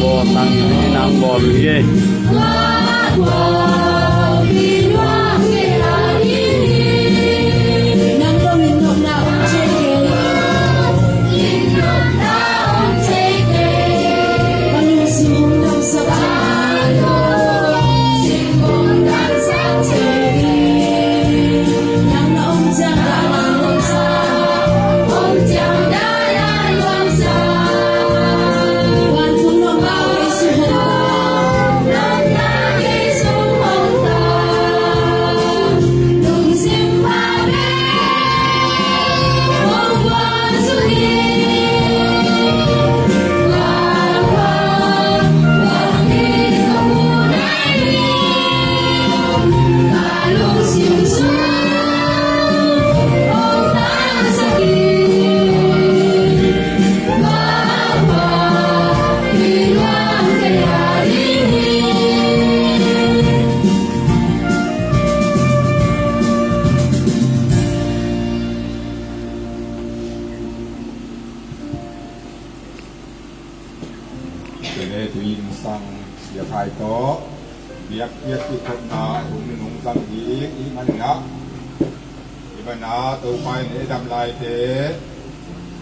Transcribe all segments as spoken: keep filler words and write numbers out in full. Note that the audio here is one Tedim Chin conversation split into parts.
Bawl tang hi, nang bawl uh hi. Tuni in sang Sia Khai tawh biakpiak kikhopna hun nunung zang ding i hih manin ah, i banah Topa in ei dam laite,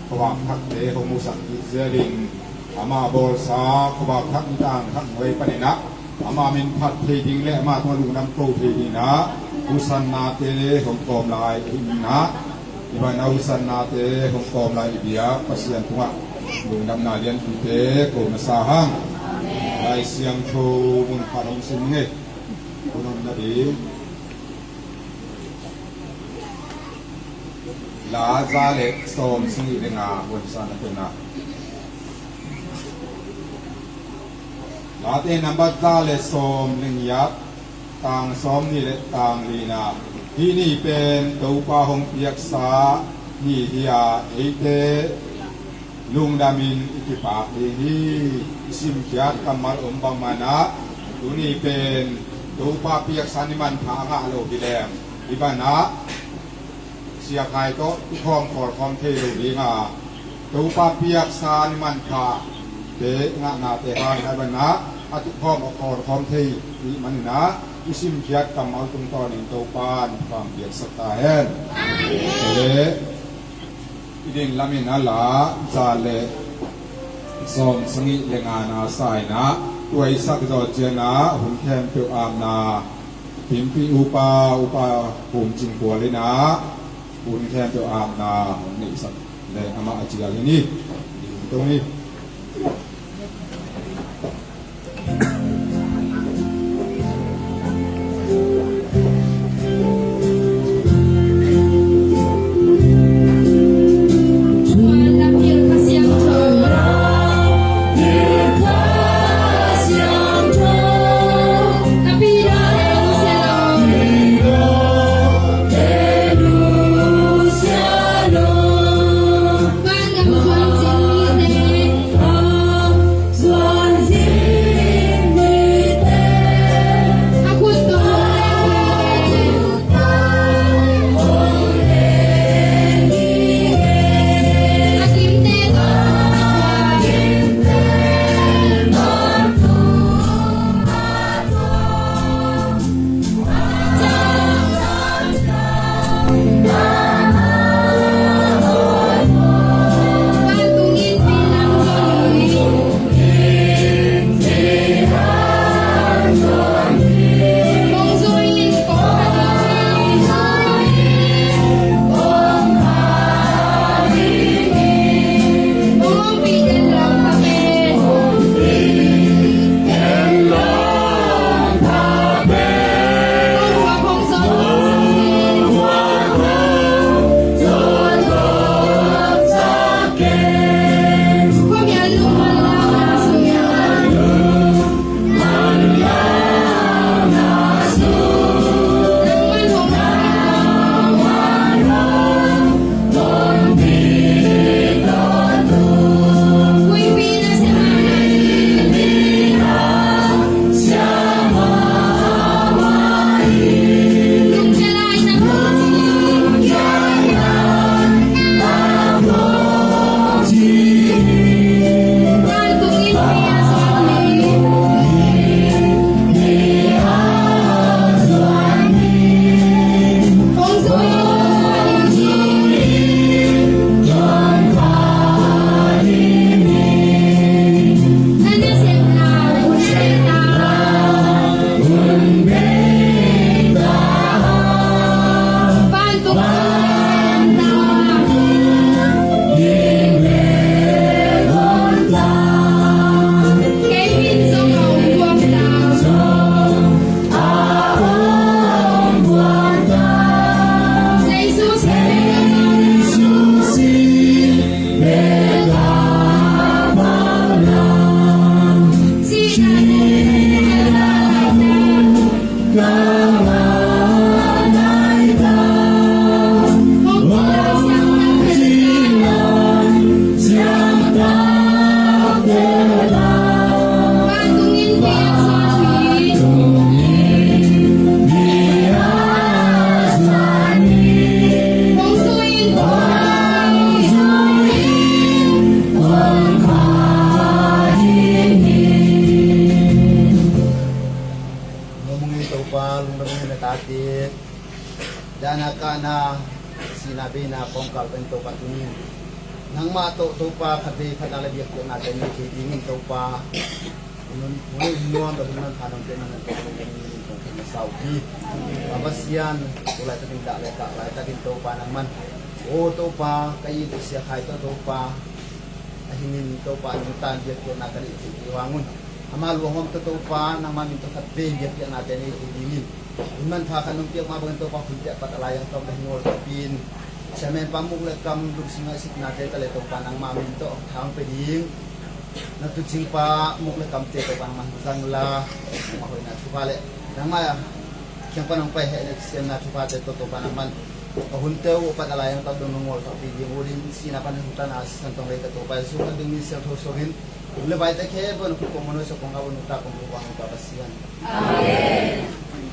khuavak thakte hong musak kik zel in, amah bawlsa khuavak thak nitaang thak nuai panin ah, amah min phat thei ding le amah tungah lungdam ko thei dingin ah, husannate hong kawm lai i hih manin ah, i banah husannate hong kawm lai i biak Pasian tungah lungdamna lianpite ko masa hang. Lai Siangtho mun khat hong sim ing ei. Hun om nading La za le sawm sagih le nga, hun sa na tuna. Late nambat za le sawm le giat, tang sawm nih le tang lina. Hih ni pen Topa hong piaksa ni hi a, eite lungdamin i kipak ding hi. I simkhiat kammal om bangmah in ah, tuni pen Topa piaksa ni manpha a ngah lo hi leng, i banah Sia Khai tawh tukhawm khawlkhawm thei lo ding a, Topa piaksa ni manpha te ngahnate hang i banah a tukhawm a khawlkhawm thei i hih manin ah, i simkhiat kammal tungtawnin Topa in thupha piaksak ta hen. Tua leh i din lamin a la za le sawm sagih le ngana sa in ah, tua i sak zawh ciangin ah hun khempeuh apna Pimpi upa, upa Pum Cing Kual in ah hun khempeuh apna hong neihsak leng amah a cial hi ni. Ding tong hi. Veina kawngkal pen Topa tuni in nangmah tawh Topa khatvei phatna le biakpiaknate nei thei dingin Topa hun, hun nuam le hun manpha nong piakna tawh kong khen na sau hi. Pa Pasian, tu laitakin dah le kah laitakin Topa nangman, o Topa, ka it uh Sia Khai tawh Topa, a hingin Topa nungta in biakpiakna ka neih theih ding uh hang un. Ama luahawm tawh Topa nangma min tawh khatvei biakpiaknate nei thei dingin hun manpha khat nong piak mah bangin Topa hun piak pat a lai-ang tawh ka hi ngawl takpi in Chairman pa muk le kam lungsim ngaihsutnate tale Topa nangma min tawh thang pe ding. Na tuucing pa muk le kamte Topa nangma zang la, nangma hoihna thupha le nangma kiang pan hong pai heh le siamna thuphate tawh Topa nangman ka hunte uh a pat a lai-ang tawh dong nong ngawl takpi ding uh ding sihna pan hong tana sisan tawng lei ka Topa Jesu khat ding min siangtho suangin tung le vaite khempeuh na khut kong manoi suak kong ngah uh nungta kong buh bang uh Pa Pasian. Amen. Amen.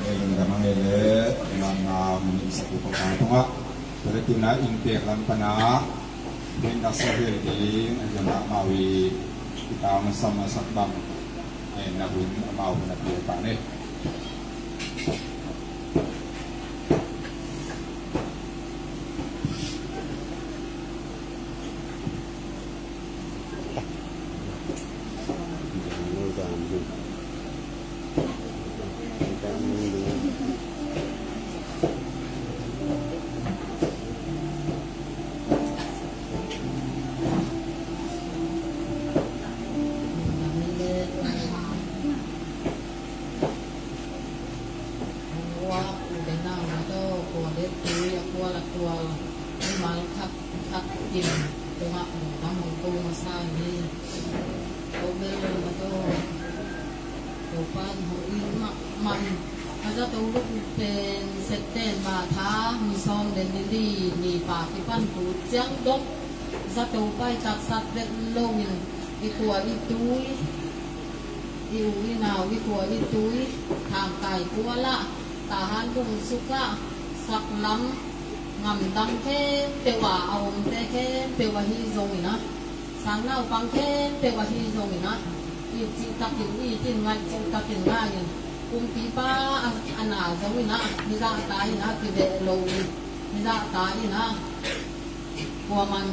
Lamdang e le, lamna mun i sak uh pangpang tungah. Tua le tuna inntek lam pana, hun dak sak hial ding, a hiam ah mau i, i tang sam a sak bang, eh, na hun, amau hun a pia ta ne. Hong uak u le nau na tawh kua le tui a kua la tual, mimal thak thak in tungah lungdam hong ko masa hi. Ko bel na tawh Topa in hong it mahmah in, a zato luk pen September tha ni sawm le ni li ni pa kipan tu ciang dong zato pai taksat vet loin i kua i tui, i u i nau i kua i tui, Thangkai kua lah, Tahan lungsuk ah, saklam, ngamdang khempeuh ah a omte khempeuh ahi zongin ah, sangnaupang khempeuh ahi zongin ah, it cihtakin it in, ngaih cihtakin ngai in, kumpipa a, a na zongin ah, hizahta in ah kiveh lo in, hizahta in ah kuaman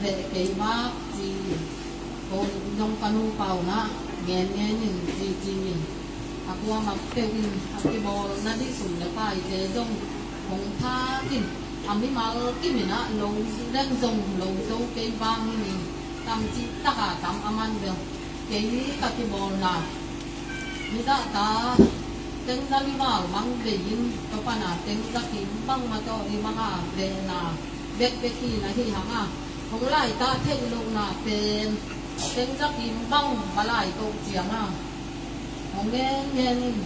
veh kei bak ci, ko zong ka nupa un ah ngen ngen in ci ci in, a kuamak peuh in a kibawl nadih sum le paite zong hong thak in, a mimal kim in ah lo deng zong lo zo kei bang in, tam cihtak a tam a man bel kei ka kibawlna, hizahta tengza lival bang bei in, tua pana tengza kim bang ma tawh i banga vehna bekbek hi na hi hang a, hong laita theih lohna pen tengza kim bang va lai koh ciang a, hong ngen ngen in,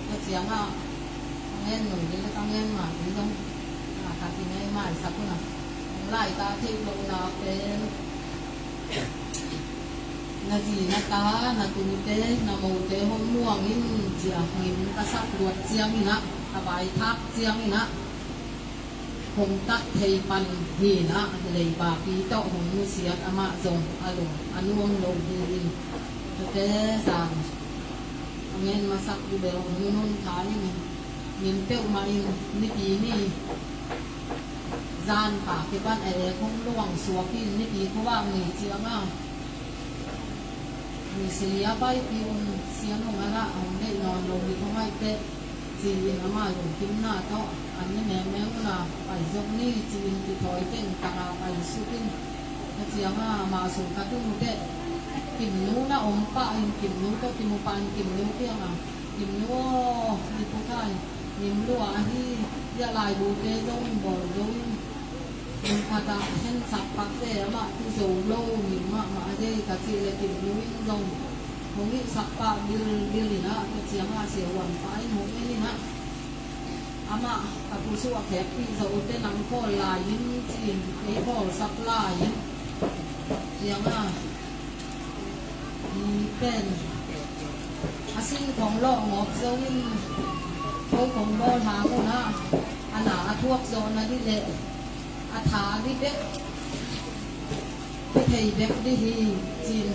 tua ciang a, hong ngen nung ding le ka ngen ma ding dong, a ka ti ngen maisak un a, hong laita theih lohna pen na zi na ta, na tute, na mote hong muang in ci a, ngim ka sak luat ciangin ah, a vaithak ciangin ah, hong tat thei pan hi in ah, leipapi tawh hong nusiat amah zong a lung a nuam lo hi in. Tuate zan a ngen masak uh bel hong nunun kha in, ngim peuhmah in nipi ni zan pa kipan a ek hong luang suak in, nipi khuavak ni ciang a, Misilia paipi un, Sian hong a lah hong neih nawn lo hi thungaih teh ci-in ama lungkimna tawh an ni mengmeng un a, pai zong ni ci-in kithawi teng taka pai suk in, ka ciang a ama sung ka tun uh teh Kimnu na om pah in, Kimnu tawh kimu pah in, Kimnu kiang a, Kimnu aw, ni pu khai, ngim lua ahi, ziah laibute zong in bawl zo in, Lungkhat ah hensak pakte amah tu zo lo, ngim mahmah a dei ka cih le Kimnu in zong hong hihsak pah gilgil in ah, tua ciang ah siahuan pa in hong en in ah, amah ka pusuah khekpih zo te nang khawl lai in ci-in ei khawlsak lai in, ciang ah pen a sing khong lawh ngawp zo in, khoi khong bawl hang un ah, a na a thuak zawh nadih leh a tha dih bek, thei bek dih hi ci-in,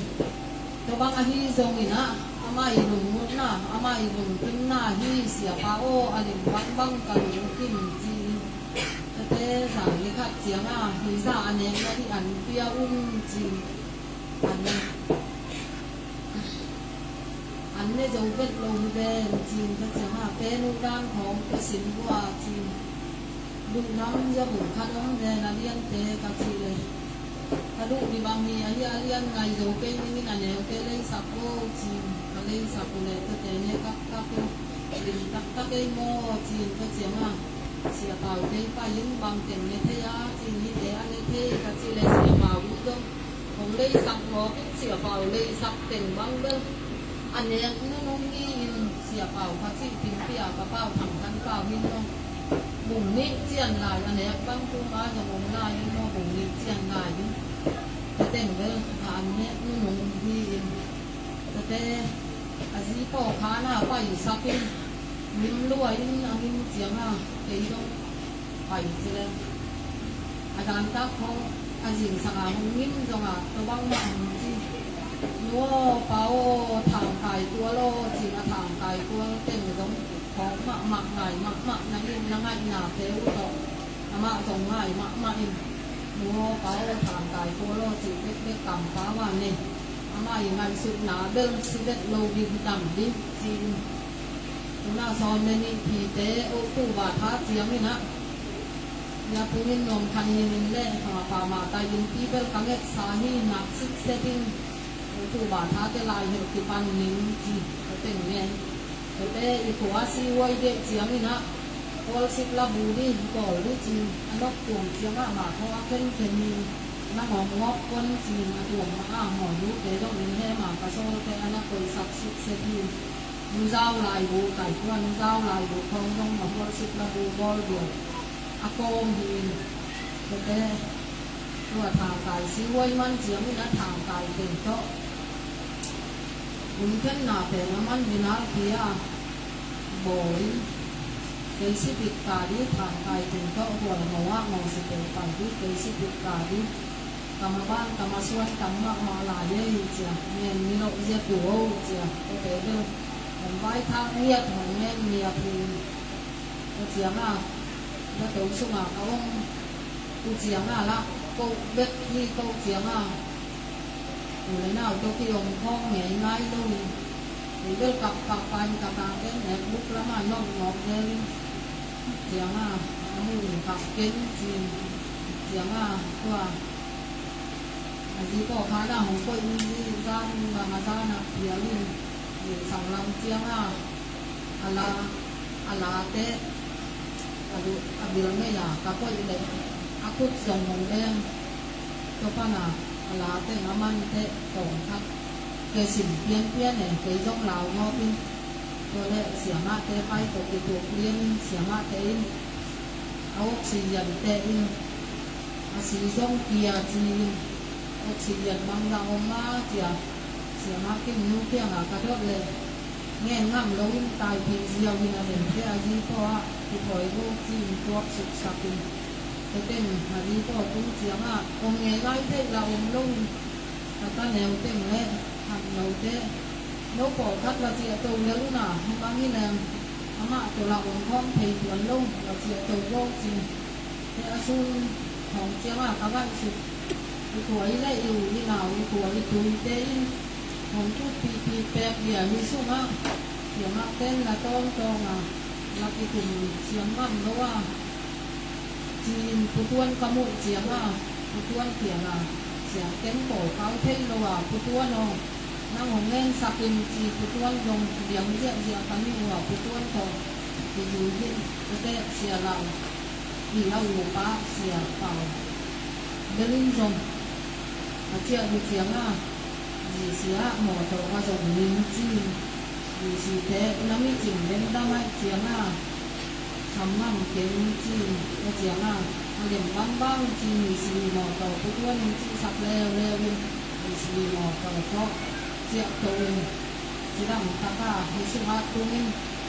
tua bang ahi zongin ah, Amah i lungmuanna, amah i lungkimna hi. Siapa aw, a lim bangbang ka lungkim ci-in. Tate zan ni khat ciangah hi zah a nekna hi an pia un ci-in. An ne zo vet lo hi ven ci-in ka ciangah, pen uh dan khawng ka sin uh a ci-in. Luh nam zia bung khat om ven a liante ka cih leh, ka luh dih bang hi a, hi a lian ngai zo kei ning in a neute leisak lo ci-in ka leisak uh leh tate ne kak kak uh. Lim taktak ei maw ci-in ka ciangah, Sia Pau kei pai in bang teng ne thei a ci-in, hite a ne thei ka cih leh Sia Pau in zong hong leisak mawk in, Sia Pau leisak teng bang bel a nek nunung hi in, Sia Pau ka cih Pingpi a ka pau Thang Than Pau hi maw. Bung nih cian lai a nek bang tung a zong om lai hi maw, bung nih cian lai hi. Tua teng bel a an nek nunung hi in. Tate a zi pawh khan a paisak in, ngim lua in a ngim ciangah kei zong pai ci leh, a dantak khawng a zingsang a hong ngim zongah tua bangmah hong ci. Nu aw, pa aw, thangkai kual aw ci-in a thangkai kual teng zong khawng mahmah ngai mahmah na hi in, na ngaihna te uh tawh amah zong ngai mahmah in. Nu aw, pa aw, thangkai kual aw cih bekbek kampau a nei. Amah i ngaihsutna bel si vet lo ding, dam ding ci-in. Tuna sawm le nih phite October tha ciangin ah, ya pungin nuam khan nin in leh, pa mah tai in pi bel ka ngetsa hi, nak sitset in. October tha te lai hilh kipan ning ci ka teng ngen. Tate i khua sihuai deh ciangin ah, kualsik la bu dih, bawl dih ci-in a nok tuam ciangah mah khawng a khenkhen in, nang hong ngawk kon ci-in a tuam mah a, mawhnute dong in he mah ka sawlte a na koihsak sitset hi. Nuzau laibu, kai tua nuzau laibu khawng zong a hualsik la bu bawl bial a kawm hi in. Tete tua thangkai sihuai man ciangin a thangkai teng tawh hun khenna pen a man vinal pi a bawl in, kei sipik ka dih, thangkai teng tawh hual ngo ah ngo sipik pai dih, kei sipik ka dih. Kam a ban kam a suan tam mahmah lai ei cia, ngen ni loh zia tu o cia, tua te bel hong vaithak ngiat, hong ngen ngiat hi. Tua ciangah, na to sungah ka om uh ciangah lah, koh bek hi, koh ciangah u le nau tawh ki-om khawng ngei ngai lo hi. Kei bel kap kap pan kap a ken MacBook lamah nawk nawk zel in. Ciangah a mu in kap ken ci-in. Ciangah tua a zi pawh khan a hong koih in, zi zan bang a zan ah phial in, zi sanglam ciangah a la, a late a lu, a bil ngei a ka koih leh a khut zong hong beng. Tua pan a, a la teng a man teh tawm khat kei sim pianpian e, kei zong lau ngawp in. Tua leh siamahte pai tawh kituak lian in, siamahte in a oxygen teh in, a si zong kia ci-in, oxygen bangzah om a cia, siamah Kim Nu kiangah ka dot leh ngen ngam loin taipih ziau in, a lente a zi pawh ah kithawi lo ci-in tuak suksak in. Tua teng a zi pawh tung ciangah om ngei lai theih la om lo in, ka taneu teng leh khannote, no pawlkhat la ciahto lel un a, hi mang hi leng amah tawh la om khawm thei tuan lo, la ciahto lo ci-in. Te a sun hong ciangah ka ngaihsut, i khua i leh i u i nau, i khua i tuite in hong tutpihpih pek dia hi sungah, siamahte in la tawngtawng a, la kikum siam ngam lo a, ci-in Pu Tuan ka muh ciangah, Pu Tuan kiangah, sia keng pawl kau thei lo a, Pu Tuan aw, nang hong ngensak in ci, Pu Tuan zong liam ziahziah ka ning uh a, Pu Tuan tawh kizui in, ute sia lau. I a upa Sia Pau bel in zong a ciah uh ciangah, zi sia ah mawtaw a zong ning ci-in, zi site na micing bendam ahih ciangah, sam ngam keng ci-in, a ciangah a lem bangbang ci-in, zi mawtaw Pu Tuan in cihsak leuleu in, zi mawtaw tawh ciahto in, cidam taka hi sungah tung in,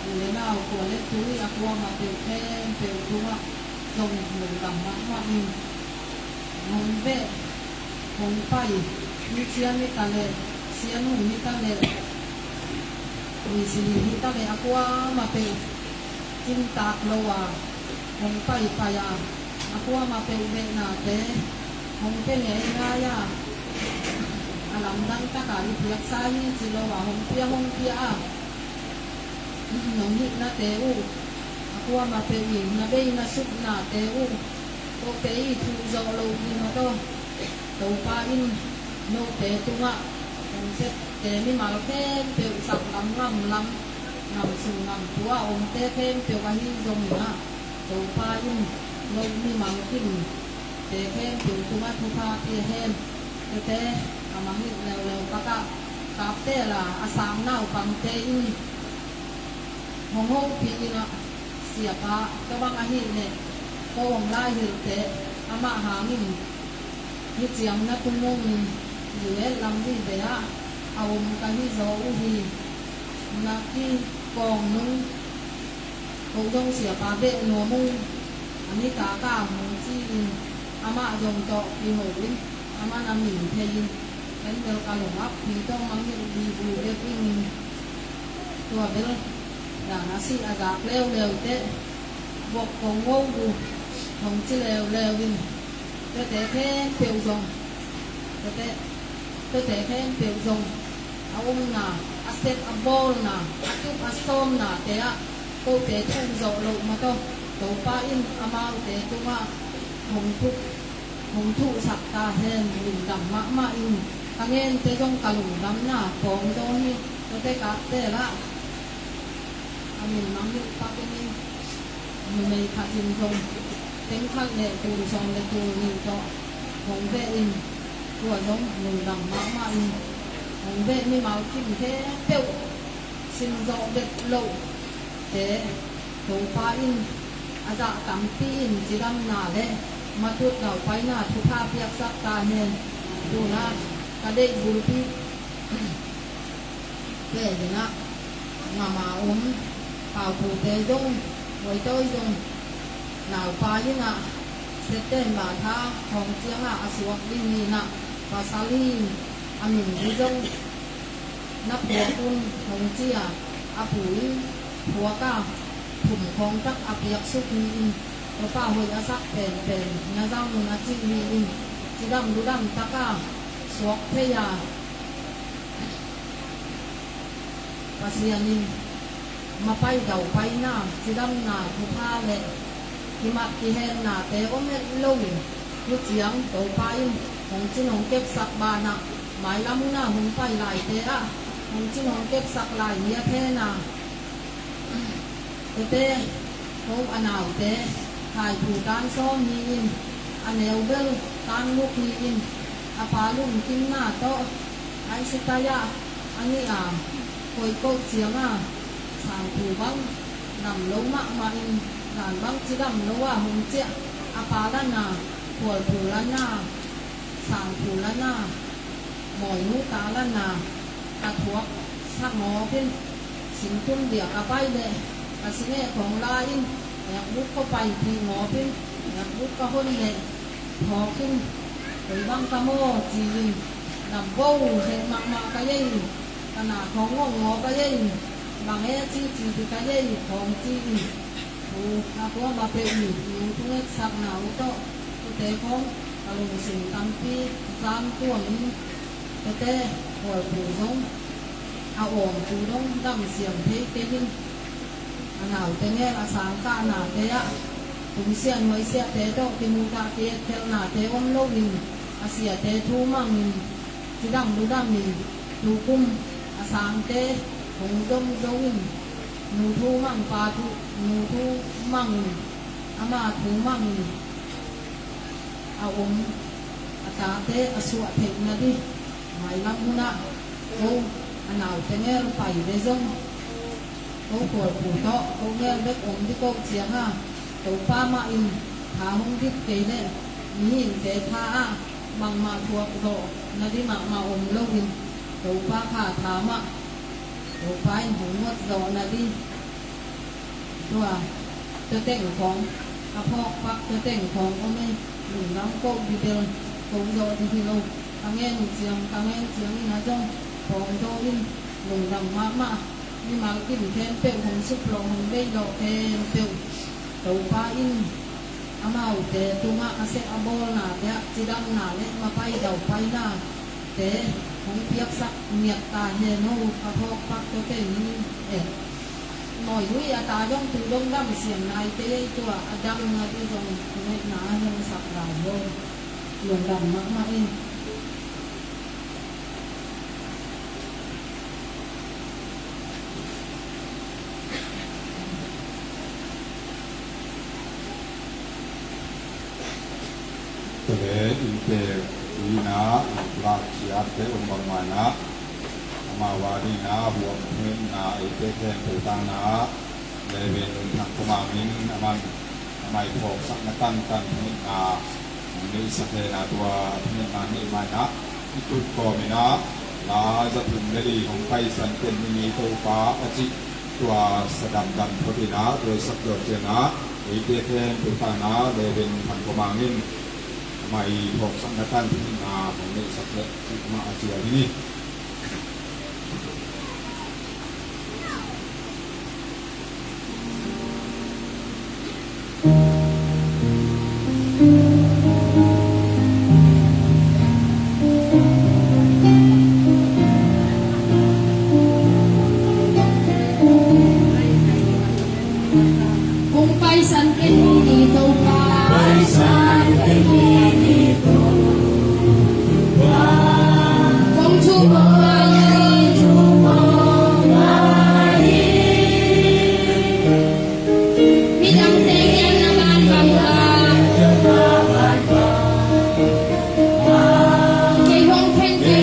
u le nau, khua le tui a kuamah peuh khempeuh tungah zong lungdam mahmah in, hong veh, hong pai, ni cian ni ta leh, cian hung ni ta leh, Ui si hi ta le a kuamah peuh cimtak lo a hong paipai a, a kuamah peuh behnate hong pia ngeingai a, a lamdang taka i piaksa hi ci lo a hong pia hong pia a, nong hihnate uh a kuamah peuh in na bei na supnate uh kote i thuh zawh loh ding a tawh Topa in note tungah hong septe mimal khempeuh saklam ngamlam, ngam sung ngam tua omte khempeuh ahi zongin ah Topa in no mimal kimte khempeuh tungah thupha pia hen. Tete a mangngilh leuleu pakah kaptela a sang naupangte in hong hopih in ah, siapa tua bang ahih leh ko hong lai hilhte amah hangin hi ciang na tung ung, U S lam vive ah a om ka hi zaw uh hi. Na kikawng nung ko zong siapa beh nuam ung, a nitak ah hong ci-in amah zong tawh kiho in amah na min thei in, ken bel ka lungakpi tawh mangngilh vive dek ing. Tua bel dan a sih a zak leuleu teh bok kong ngo uh hong ci leuleu in, tuate khempeuh zong tuate tuate khempeuh zong a omna, a sep a bawlna, a tup a sawmnate ah kote thuh zawh loh mah tawh Topa in amaute tungah hong thuh hong thuhsak ta hen. Lungdam mahmah ing. Ka ngente zong ka lungdamna pawng zaw hi. Tuate kaptela a min mangngilh pak in hi. Numei khat in zong teng khat le tul sawm le tul nih tawh hong veh in, tua zong lungdam mahmah in, hong veh mimal kim khempeuh sin zawh bek loh te Topa in a zah tampi in cidamna le matut daupaina thupha piaksak ta hen. Tuna ka deih bulpi pen in ah ngam a om Pau Pu te zong, Huai Tawi zong, naupai in ah September tha khawng ciangah a suak ding hi in ah, pasal hi, a min hi zong na phuak un hong ci a, a pu in phuak a, thum khawng tak a piaksuk hi in, Topa hoih a sak penpen na zang un a cih hi in, cidam ludam taka suak thei a, Pasian in mapai daupaina, cidamna thupha le kimat kihennate om het loin, hi ciang Topa in hong cin hong kepsak banah, mailam hun ah hong pai laite ah hong cin hong kepsak lai hi a, thena tete, ko a naute, Thai Pu tan sawm hi in, a neu bel tan guk hi in, a pa lungkimna tawh Aisitaya a nih a, koih koh cianga Sangphu bang dam lo mahmah in, dan bang cidam lo a hong ciah, a pa lana, Khualphu lana, Sangphu lana, Mawinu ta lana, ka thuak sa ngawp in, singtun dia ka pai leh ka singeh khawng la in, ekbuk ka pai thei ngawp in, ekbuk ka hon leh thawk in, koi bang ka maw ci in, dam bo heh mahmah ka ei, ka na khawng ngawng ngaw ka ei, bang e ci ci ti ka ei khawng ci in, thu a kuamah peuh in, nu thungetsakna uh tawh, tute khawng ka lungsim tampi zam tuam in, tete Khualphu zong a awng thu dong dam siam thei kei in, a naute ngel a sangkahnate ah, kum sian huai siate tawh kimuhdah ki-etkhelhnate om loin, a siate thu mangin, cidam ludam in, tukum a sangte hong zom zo in, nu thu mang pa thu, nu thu mang in, ama thu mang in, a om a tate a suah theih nading, mailam hun ah ko a naute ngel pai ve zong, ko Khualphu tawh ko ngel bek om dih ko cianga, Topa mah in tha hong dip kei leh, mihingte tha ah bangmah thuak zawh nading mahmah om loin, Topa kha tha mah Topa in hong muat zawh nading. Tua, tua teng khawng, a phawk pak tua teng khawng om ei, lungdam koh dih bel, koh zawh dih hi lo, ka ngen uh ciang, ka ngen ciangin a zong, pawng zaw in, lungdam mahmah. Mimal kim khempeuh hong suplawh, hong deih lawh khempeuh Topa in amaute tungah a seh a bawlnate ah cidamna le mapai daupainate hong piaksak ngiat ta hen aw. A thawhpak tawh kei ning e. Mawi lui a ta dong tu dong dam siam nai kei ei, tua a dang a i zong neihna a hong sak lai aw. Lungdam mahmah ing. Tua le inntek ina lakkhiatte om bangmah inah amau a dingin a huam thungetna eite khempeuh tangna Levin Thang Kua Mang in a man a mai phawksakna tantan thungetna hong neihsak hen a, tua thungetna neih ma inah i tut kawm inah la za thum le li hong paisan ken ni ni Topa a cih tua sa damdam phot inah tua i sak zawh ciangah eite khempeuh tangna Levin Thang Kua Mang in a mai phawksakna tan thungetna hong neihsak leh cih mah a cial hi ni. Kong paisan kei ni Topa. Paisan kei ni Topa. Kong thum mawk ngai ni. Thum mawk ngai ni. Midangte kiang na man bang a. Kei hong phen kei.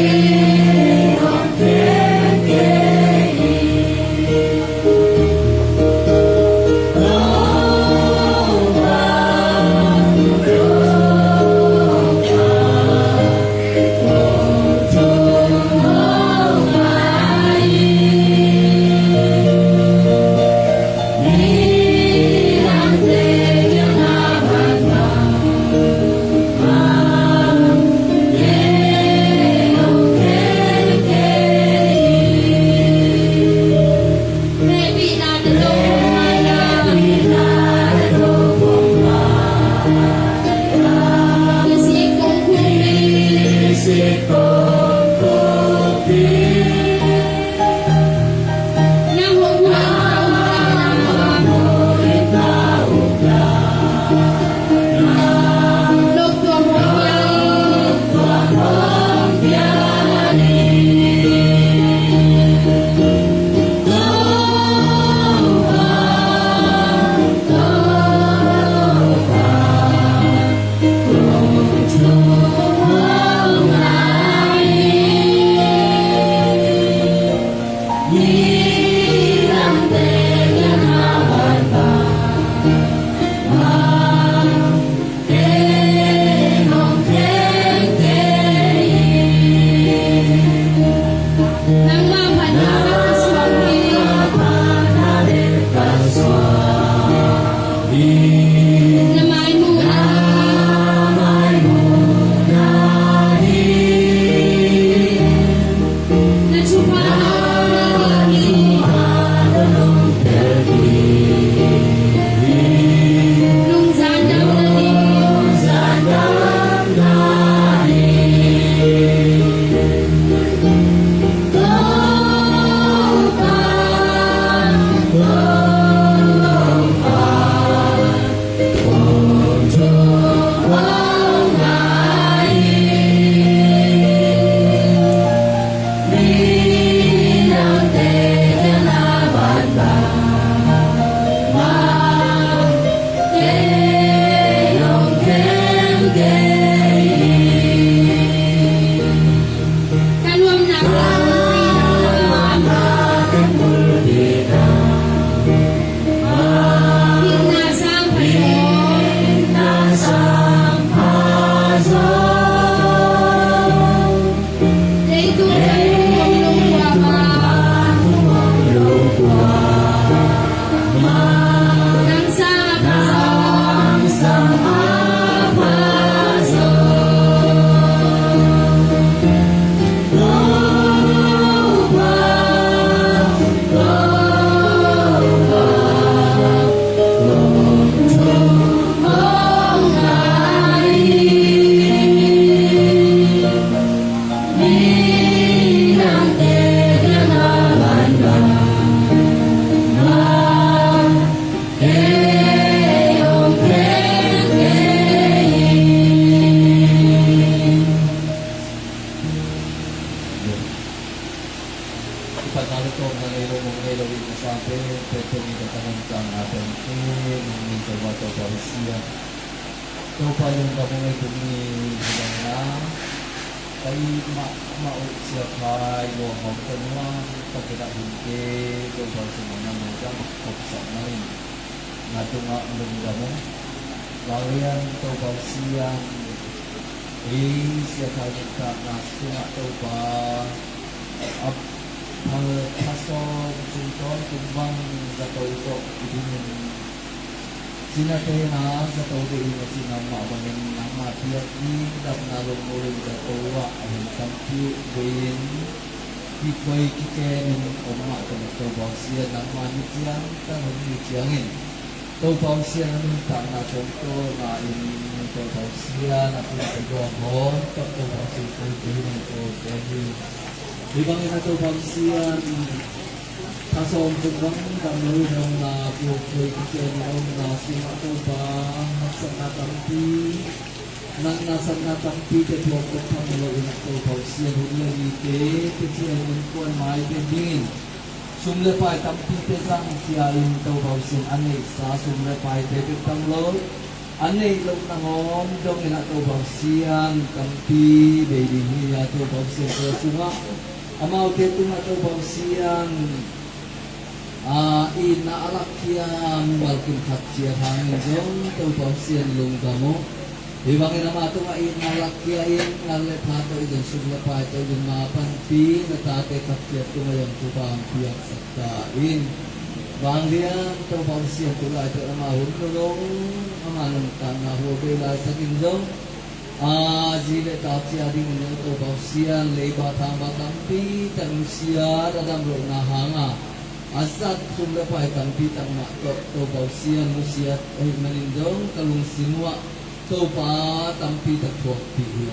Pasian, Topa lungdam ung ei, tuni hi bangin ah ka it mahmah uh Sia Khai Luang Hawm ka nuam takin ah hun te Topa Pasian, na lungdam khopsak nangin na tungah lungdam ung. Vanglian Topa Pasian, ei Sia Khai nuntakna sungah Topa, a phal tha sawm sung tawntung bang zato tawh i dingin, cinate na zato deih in a cih nangmah bangin nangmah piak ding damna lungmual in zato ah a hun tampi bei in kikoi kikemin om mah tawh Topa Pasian, nangmah ni ciang tang hun ni ciangin Topa Pasian a nuntakna tawmtawna in Topa Pasian a pumpi gawm hawm tawh Topa Pasian koi koi in ko koi in. Hi bangin a Topa Pasian, tha sawm tung bang dam lo in a omna, kikoi kikemin a omna sungah Topa, haksatna tampi, natna satna tampite thuak bek tham lo in a Topa Pasian, hun le nite Pasian innkuan mai pen dingin sum le pai tampite zangkhia in Topa Pasian, a neihsa sum le paite bek tham lo, a neih loh nangawn dongin a Topa Pasian, tampi bei ding hi a Topa Pasian, tua sungah amaute tungah Topa Pasian, a, itna a lakkhia mimal kim khat ciat hangin zong Topa Pasian lungdam ung. Hi bangin amah tungah itna lakkhia in, ngal le pha tawh i zong, sum le pai tawh i zong, mah panpih na tate khat ciat tungah zong thupha hong piaksak ta in. Vanglian Topa Pasian, tu laitak amah hun nulung, amah nuntakna hua bei laitakin zong, a, zi le ta cia dingin zong Topa Pasian, leiba thangba tampi tak nusiat a dam lohna hanga a zat sum le pai tampi tak mah tawh Topa Pasian nusiat ahih manin zong ka lungsim uah Topa tampi tak thuakpih hi.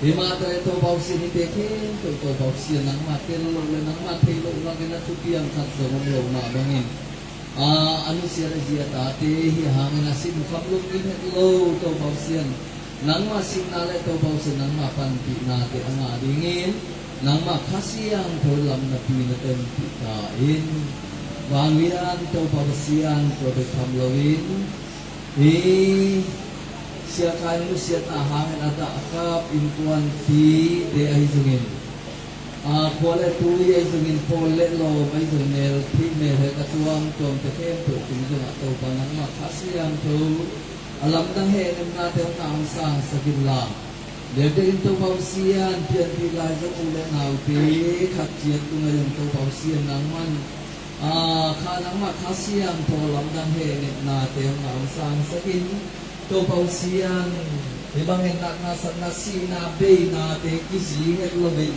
Hi mah taleh Topa Pasian, hihte khempeuh Topa Pasian nangmah tel loh le nangmah theih loh lakin a thupiang khat zong om lo mah bangin, a, a nusiat a zi a tate hi hangin a sin kham lungkim het lo Topa Pasian, nangmah sihna le Topa Pasian nangmah panpihnate a ngah dingin nangmah Kha Siangtho lam napi na tenpih ta in. Vanglian Topa Pasian, tua bek tham loin hi Sia Khai nusiatna hangin a dahkap innkuanpite ahi zongin, a, khua le tui ahi zongin, pawl le lawm ahi zongin, mel phih mel hek a tuamtuamte khempeuh tung zongah Topa nangmah Kha Siangtho a lamdang hehnepnate hong na hong sangsak inla, dekdekin Topa Pasian pianpih lai zong u le naute khat ciat tungah zong Topa Pasian nangman, a, kha nangmah Kha Siangtho lamdang hehnepnate hong na hong sangsak in, Topa Pasian, hi bangin natna satna sihna beinate kizing het loin,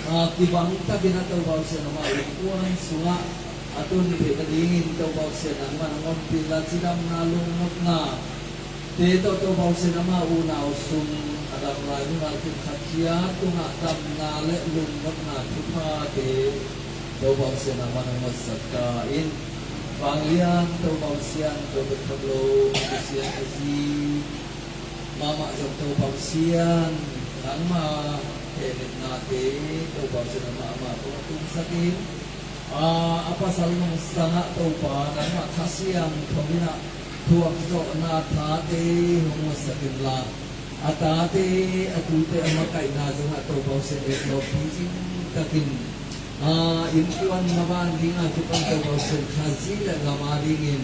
a, kibang takin a Topa Pasian amah innkuan sungah a tun theih nadingin Topa Pasian nangman hong ompih inla, cidamna lungnopna te tawh Topa Pasian amah unau sung a dam lai mimal kim khat ciat tungah damna le lungnopna thuphate Topa Pasian nangman hong ngahsak ta in. Vanglian Topa Pasian, tua bek tham lo a nusiat a zi mahmah zong Topa Pasian nangmah hehnepnate Topa Pasian amah amah tungah tungsak in, a, a pasal nungsangah Topa nangmah Kha Siangtho in a thuakzawhna thate hong musak inla, a tate a tute a makaihna zongah Topa Pasian etlawppi zing takin, a, innkuan maban dinga kipan Topa Pasian Khazih le gam adingin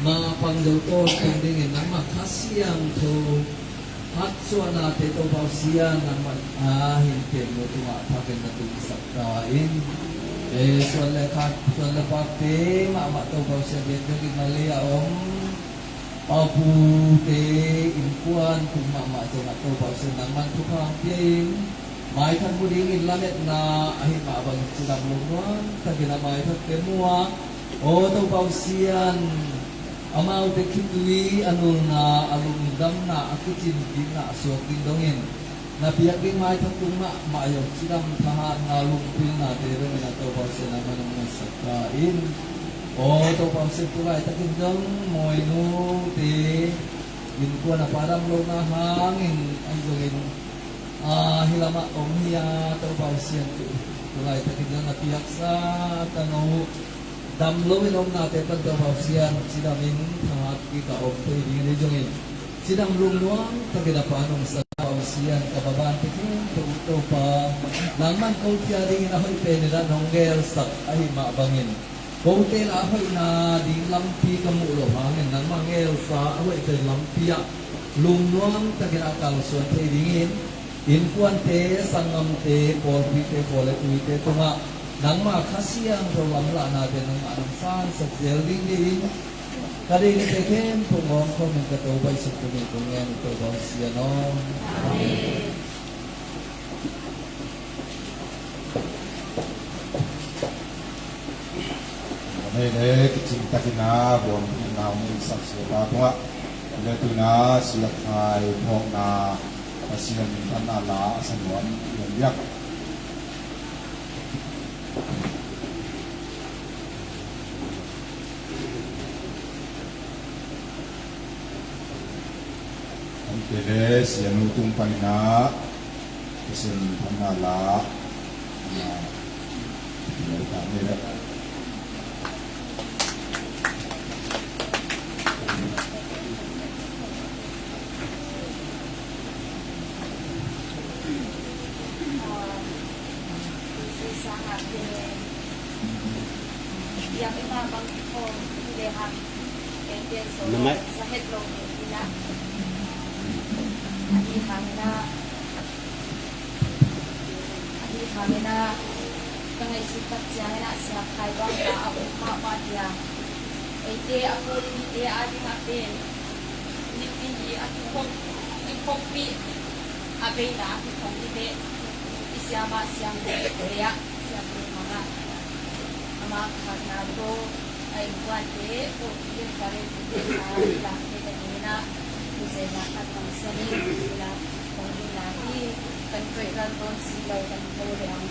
mapang zo tawntung dingin nangmah Kha Siangtho haksuahnate Topa Pasian nangmah a hin pekmu tungah thakin na tungsak ta in. E, suan le khak, suan le pakte mahmah Topa Pasian, biakpiak in Malaysia a om Pa Pu te innkuan tung mahmah zongah Topa Pasian nangman thupha hong pia in, maithak mu dingin lametna ahih mah bangin cidam lo nuam takin a maithakte mu a, aw Topa Pasian, amaute khitui a nulna, a lungdamna, a kicin kikna a suak ding dongin na piak ding maithak tung mahmah zong cidam thahatna, lungpilnate dongin a Topa Pasian nangman hong ngahsak ta in. Aw Topa Pasian, tu laitakin zong Mawinu te innkuan a pa dam lohna hangin ahi zongin, a, hih lamah om hi a, Topa Pasian, tu laitakin zong na piaksa tano uh Dam loin omnate pan Topa Pasian, cidam in thangak kik a om thei dingin, ahi zongin cidam lungnuam takin a pan hong sak Topa Pasian, ka maban te khempeuh Topa, nangman kote a dingin a hoih pen in ah nong ngelsak ahih mah bangin, kote la a hoihna ding lampi ka muh loh hangin nangmah ngelsa a hoih pen lampi ah lungnuam takin a kalsuan thei dingin, innkuante, sanggamte, pawlpite, pawl le tuite tungah nangmah Kha Siangtho lamlahnate nangmah nong sansak zel ding hi-in, ka deih dingte khempeuh ngawng khawmin ka Topa Jesuh tungah kong ngen uh, Topa Pasian aw. Amen. Amen. Eh, kicing takin a buanpihna hong neisak Jehovah tungah, le tu-in a siakkhai phawkna Pasian min pan a la a sa nuam lianliak. An kei le sianu tung panin ah Pasian min pan a la, ah, Namai. Ahi hangin ah, ka ngaihsut tak ciangin ah siakkhai bang a um mahmah hi a, eite a kulhpite ading a pen nipi hi a kikhop, kikhopih a veina a kikhop hi teh, i siama siangtho te ah siangtho mang ah, ama khakna tawh a innkuante, ko i lim ka rei i lim ka lam te ka ni na, i zena kan hong sen in, i la hong ding na hi, kan koih ral dawn si lo kan ko le ang.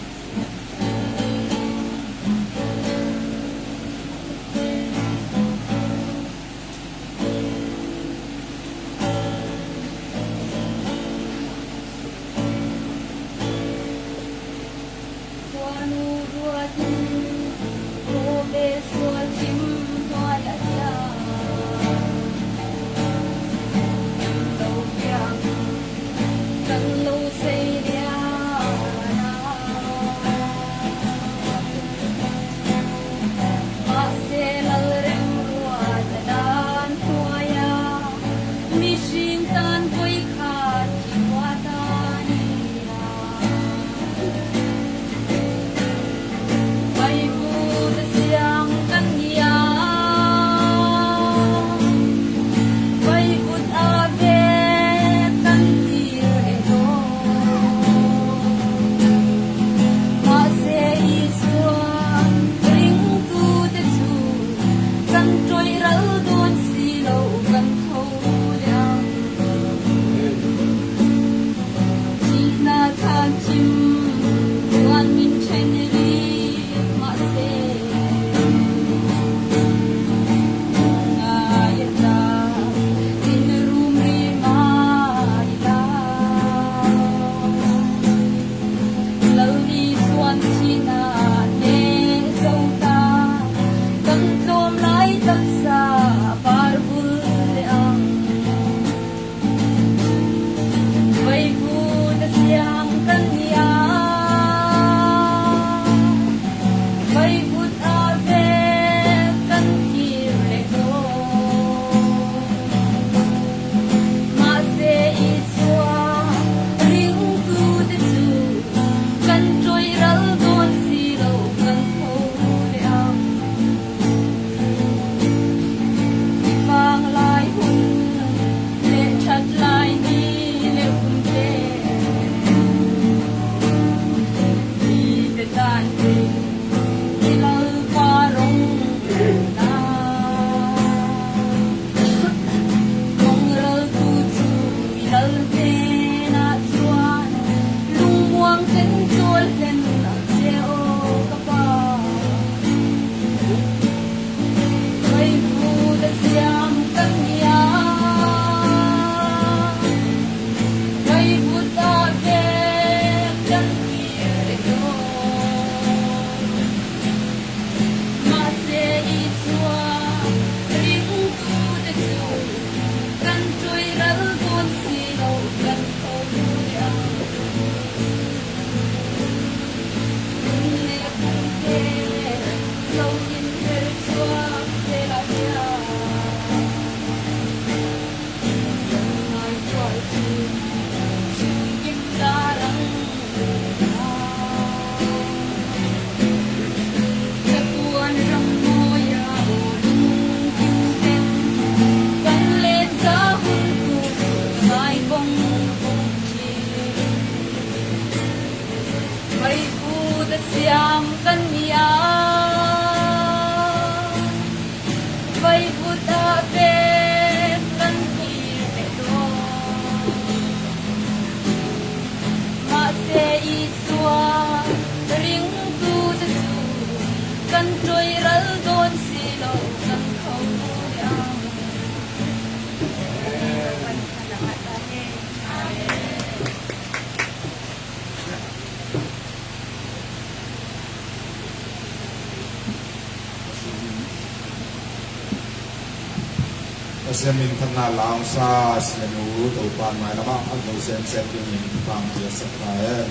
Siamin khatna lausa sianu Topan mailamah phatno semsem dingin thupha piaksak ta hen.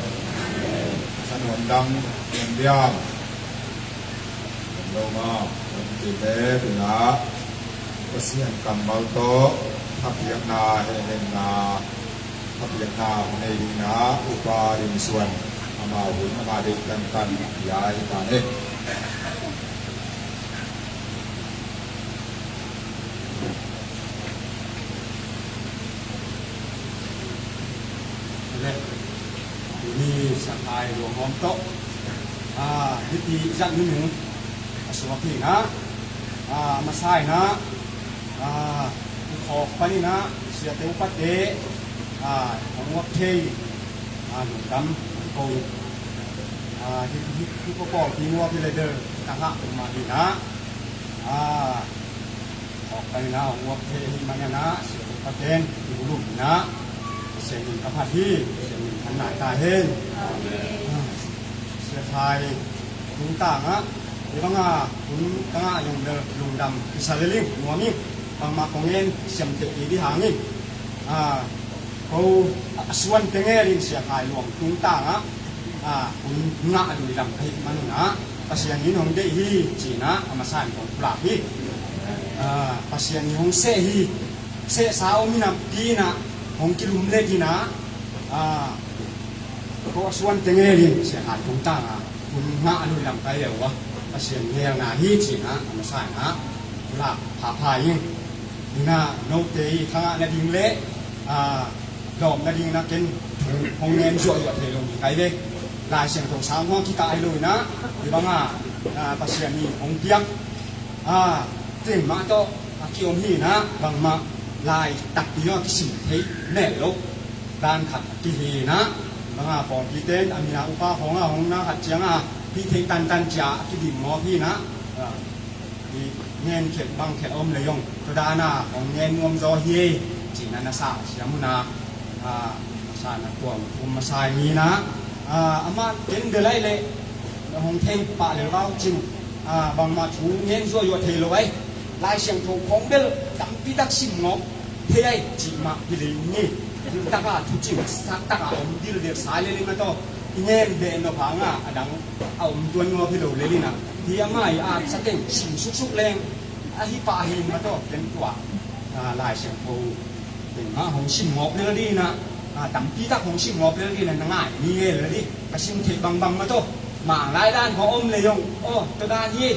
Sanuan dang, nuan diam, nuan lo ma, nuan tite tunah Pasian kammal tawh thapiakna, hehhengna, thapiakna hong nei dinga Upa Lim Suan, amah hun amah deih tantan pia hi ta ni. Le, tuni Siakhai luang hawm tawh, ah, hiti zat minung a suak hi na, ah, a masa in ah, ah, i khawk panin ah siate upate, ah, hong uap thei, ah, lungdam hong ko hi. Ah, hi, hi, hi ko pawl ki uap hi le bel ka ngah peuhmah hi na, ah, Awk ka hi na, hong uap thei ahih manin ah, Sia Pu Pa ten i bulum hi na, Pasian min ka phat hi, Pasian min phat nai ta hen. Siakhai tungtang ah, hih bang a hun ka ngah zong bel lungdam kisa lel ing, nuam ing, bangmah kong en siam theih kei ding hang ing. Ah, ko a suan tengel in Siakhai luang tungtang ah, ah, hun ngah lui lam ka hih manun ah, Pasian in hong deih hi ci-in ah, a masa in kong pulak hi. Ah, Pasian in hong seh hi, sehsa om hi napi-in ah, hong kilumlet hi na, ah, ko a suan tengel in Siakhai tungtang ah, hun ngah lui lam ka hi le uh ah, Pasian ngelna hi ci-in ah, a masa in ah, pulak phapha ing. Hi na, note i thangah nading le, ah, lawm nading na ken hong ngen zuahzuah thei lo mi kai ve. Lai Siangtho sang hong kikah hi lo hi na, hi bang a, ah, Pasian in hong piak, ah, teng mah tawh a kiom hi na, bangmah lai takpi a kisim thei mel lo dan khat a kihi na, bang a pawlpi ten a mi a upa khawng a hong na khat ciang a hih thei tantan cia a kidim mawk hi na, ah, i ngen khiat bang khiat a om le zong tua dan a hong ngen nuam zaw hi ei, ci-in a na sa a siam uh na, ah, sa na tuam um masa ing hi na, ah, amah ken bel ai leh hong thei pah lel vau cin, ah, bangmah thu ngen zuahzuah thei lo ai. Lai Siangtho khawng bel tampi tak sim ngawp thei ai cih mah hi lel ing hi. Dil tak a thucing sak tak a om dildel sa lel ing a tawh, i ngen beh nop hang a, a dang a om tuan ngawp hi lo lel in ah, hi amah i at sa teng sim suksuk leng ahi pah hi mah tawh, ken tua, ah, Lai Siangtho teng mah hong sim ngawp lel ding in ah, ah, tampi tak hong sim ngawp lel ding in ah, na ngai ni nge lel ding, ka sim theih bangbang mah tawh, Manglai dan khawng om le zong, aw, tua dan hi,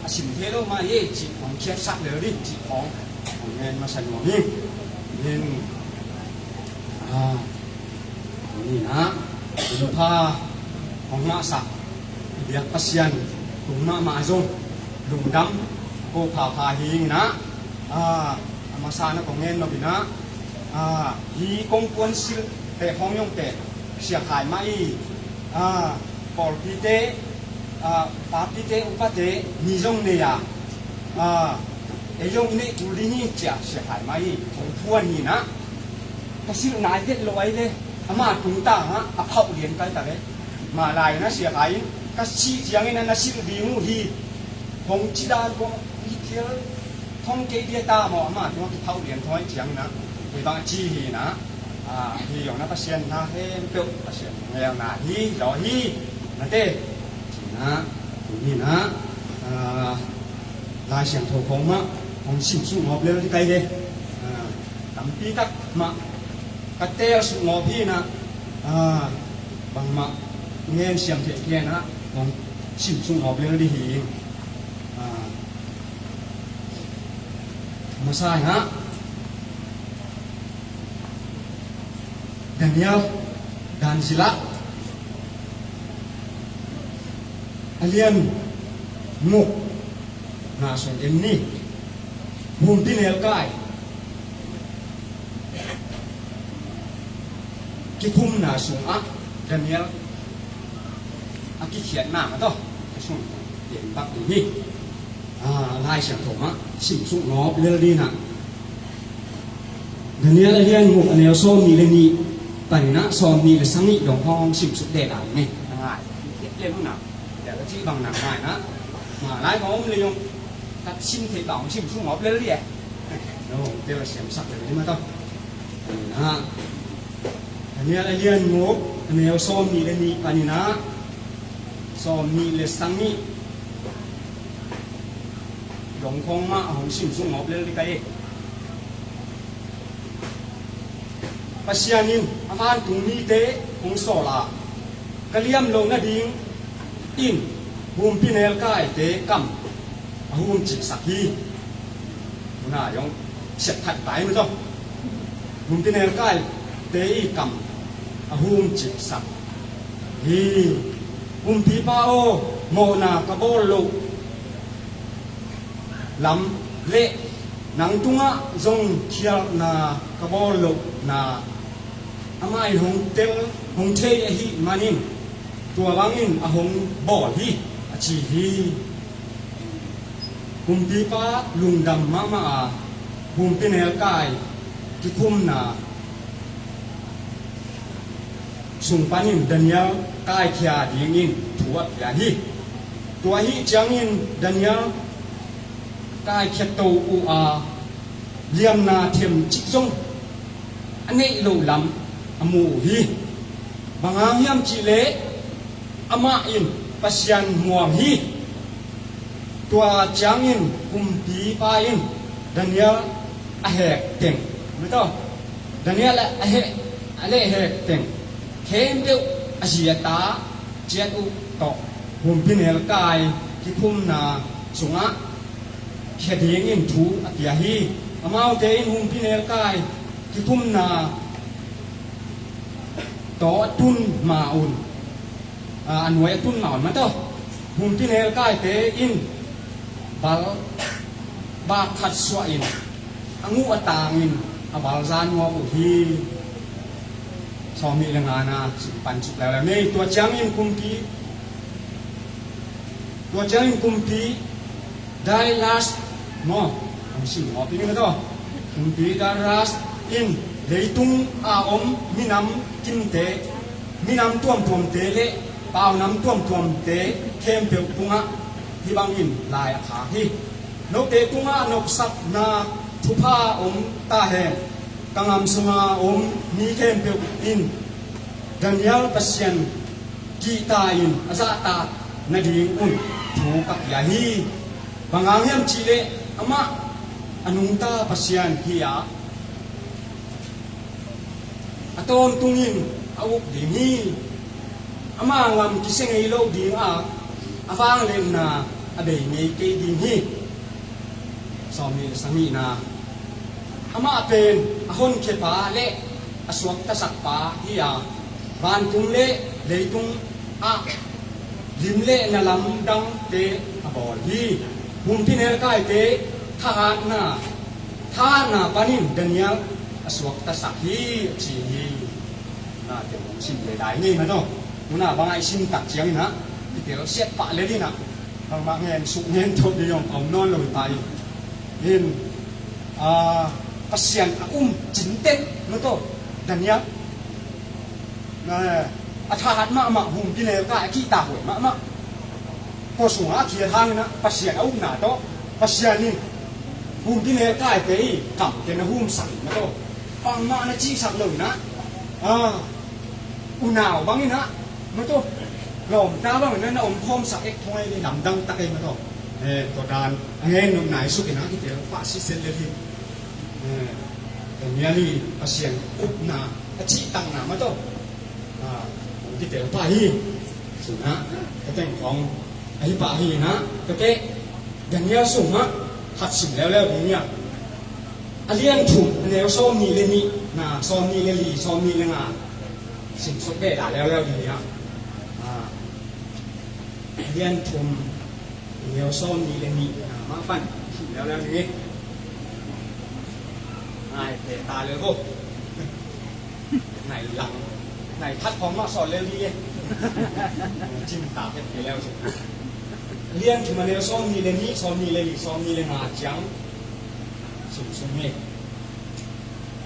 a sim thei lo mah hi, cih hong khiatsak lel ding cih khawng hong ngen masa nuam hi. Min, ah, Tuni in ah, thupha hong ngahsak i biak Pasian tung mahmah zong lungdam ko phapha hi ing in ah, ah, a masa na kong ngen nop in ah, ah, hi kong puansilh te khawng zong te Siakhai mah i, ah, pawlpite, ah, papite upate mi zong nei a, ah, ei zong i neih kul ding hi ci-a Siakhai mah i kong phuan hi in ah, ka silh nai vet lo ai ve. Ama tungtang ah a phauh lian kai ta ve. Mah lai-in ah Siakhai in ka sih ciangin ah na silh ding uh hi, hong ci dan kong hi thial thong kei dia ta maw, ama tungah kiphauh lian thong ahih ciangin ah, kei bang a ci hi in ah, ah, hi zong na Pasian na khempeuh Pasian ngelna hi zaw hi, na te. Ci-in ah, tuni in ah, ah, Lai Siangtho khawng mah hong sim suk ngawp lel ding kai ve. Ah, tampi tak mah ka teel suk ngawp hi in ah, ah, bangmah ngen siam theih kei in ah hong sim suk ngawp lel ding hi. Ah, masa in ah Daniel, dan zila a lian nguk na sung en ni. Humpinelkai kikhumna sungah Daniel a kikhiatna mah tawh a sung en bak ding hi. Ah, Lai Siangtho mah sim suk ngawp lel ding in ah, Daniel a lian nguk a neu sawm nih le nih panin ah sawm nih le sagih dong hong sim suk dek a ing e. Na ngai, i khiat lian uh na, tua ka cih bang na ngai na. Mah lai ka om le zong ka sim theih bang hong sim suk ngawp lel ding e. No, tel a siamsak le ding mah tawh. Ahi na, Daniel a lian nguk, a neu sawm nih le nih panin ah sawm nih le sagih dong khong mah a hong sim suk ngawp lel ding ka hi. Pasian in a vantung mite hong sawl a, ka liam loh nading in humpinelkaite kam a humcipsak hi. Tuna zong siat khat tai mah zaw. Humpinelkaite i kam a humcipsak hi. Kumpipa aw, mawhna ka bawl loh lam le nang tungah zong khialhna ka bawl lohna amah in hong tel, hong thei ahih manin tua bangin a hong bawl hi, a ci hi. Kumpipa lungdam mahmah a, humpinelkai kikhumna sung panin Daniel kaikhia dingin thu a pia hi. Tua ahih ciangin Daniel kaikhia to uh a, liamna themcik zong a neih loh lam a mu uh hi. Bang hang hiam cihleh amah in Pasian muang hi. Tua ciangin kumpipa in Daniel a hek teng, mah tawh, Daniel a heh, a leh hek teng khempeuh a zi a ta ciat uh tawh humpinelkai kikhumna sungah khia dingin thu a pia hi. Amaute in humpinelkai kikhumna tawh a tun ma un, a, a nuai a tun ma un, mah tawh, humpinelkaite in bal bak khat suah in a nguh a tangin a bal zan ngawp uh hi. Sawm nih le ngana sim pan suk leuleu ni. Tua ciangin kumpi, tua ciangin kumpi Darius maw, hong sim ngawp ing, mah tawh, kumpi Darius in leitung a om minam kimte, minam tuamtuamte le paunam tuamtuamte khempeuh tungah hih bangin lai a khak hi. Note tungah nopsakna thupha om ta hen. Ka gam sunga om mi khempeuh in Daniel Pasian kihta in a zahtak nadingun thu ka pia hi. Bang hang hiam cihleh amah a nungta Pasian hi a, a tawntungin a uk ding hi. Ama gam kisia ngei lo ding a, a vangliatna a bei ngei kei ding hi. Sawm nih le sagihna. Amah pen a honkhia pa le a suaktasak pa hi a, vantung le leitung ah lim le na lamdangte a bawl hi. Humpinelkaite thahatna, thahatna panin Daniel a suaktasak hi, a ci hi. Na, tua hong sim le lai ni, mah tawh. Tuna bangah i sim tak ciangin ah i telsiat pah le ding ah, bangmah ngen suk ngen thawh ding zong a om nawn lo hi pah hi. In, a, Pasian a um cinten, mah tawh, Daniel, na, a thahat mahmah, humpinelkai a kihta huai mahmah. Kua sungah a khiat hangin ah Pasian a upna tawh, Pasian in humpinelkaite i kamte na humsak in, mah tawh, bangmah na cihsak lo in ah, a, unau bangin ah, mah tawh, lawmta bangin ah na omkhawmsak ek thong ei, lamdang tak ei, mah tawh. Eh, tua dan a ngen nop nai suk in ah, kite pah sitset le hi. Eh, Daniel i Pasian upna a cihtakna, mah tawh, a, hong kitel pah hi. Cih na, ka teng khong ahi pah hi na, ka teh Daniel sungah khat sim leuleu ding hi a. A lian thum, a neu sawm nih le nih, na, sawm nih le li, sawm nih le nga sim suk beh dah leuleu ding hi a. A, a lian thum, a neu sawm nih le nih, na, mah pan sim leuleu ding hi. Ngai, te ta lel vo. Ngai lang, ngai khat khong mah sawl lel dih e. Cing ta phet kei leu. Lian thum a neu sawm nih le nih, sawm nih le li, sawm nih le nga ciang sim suk ni.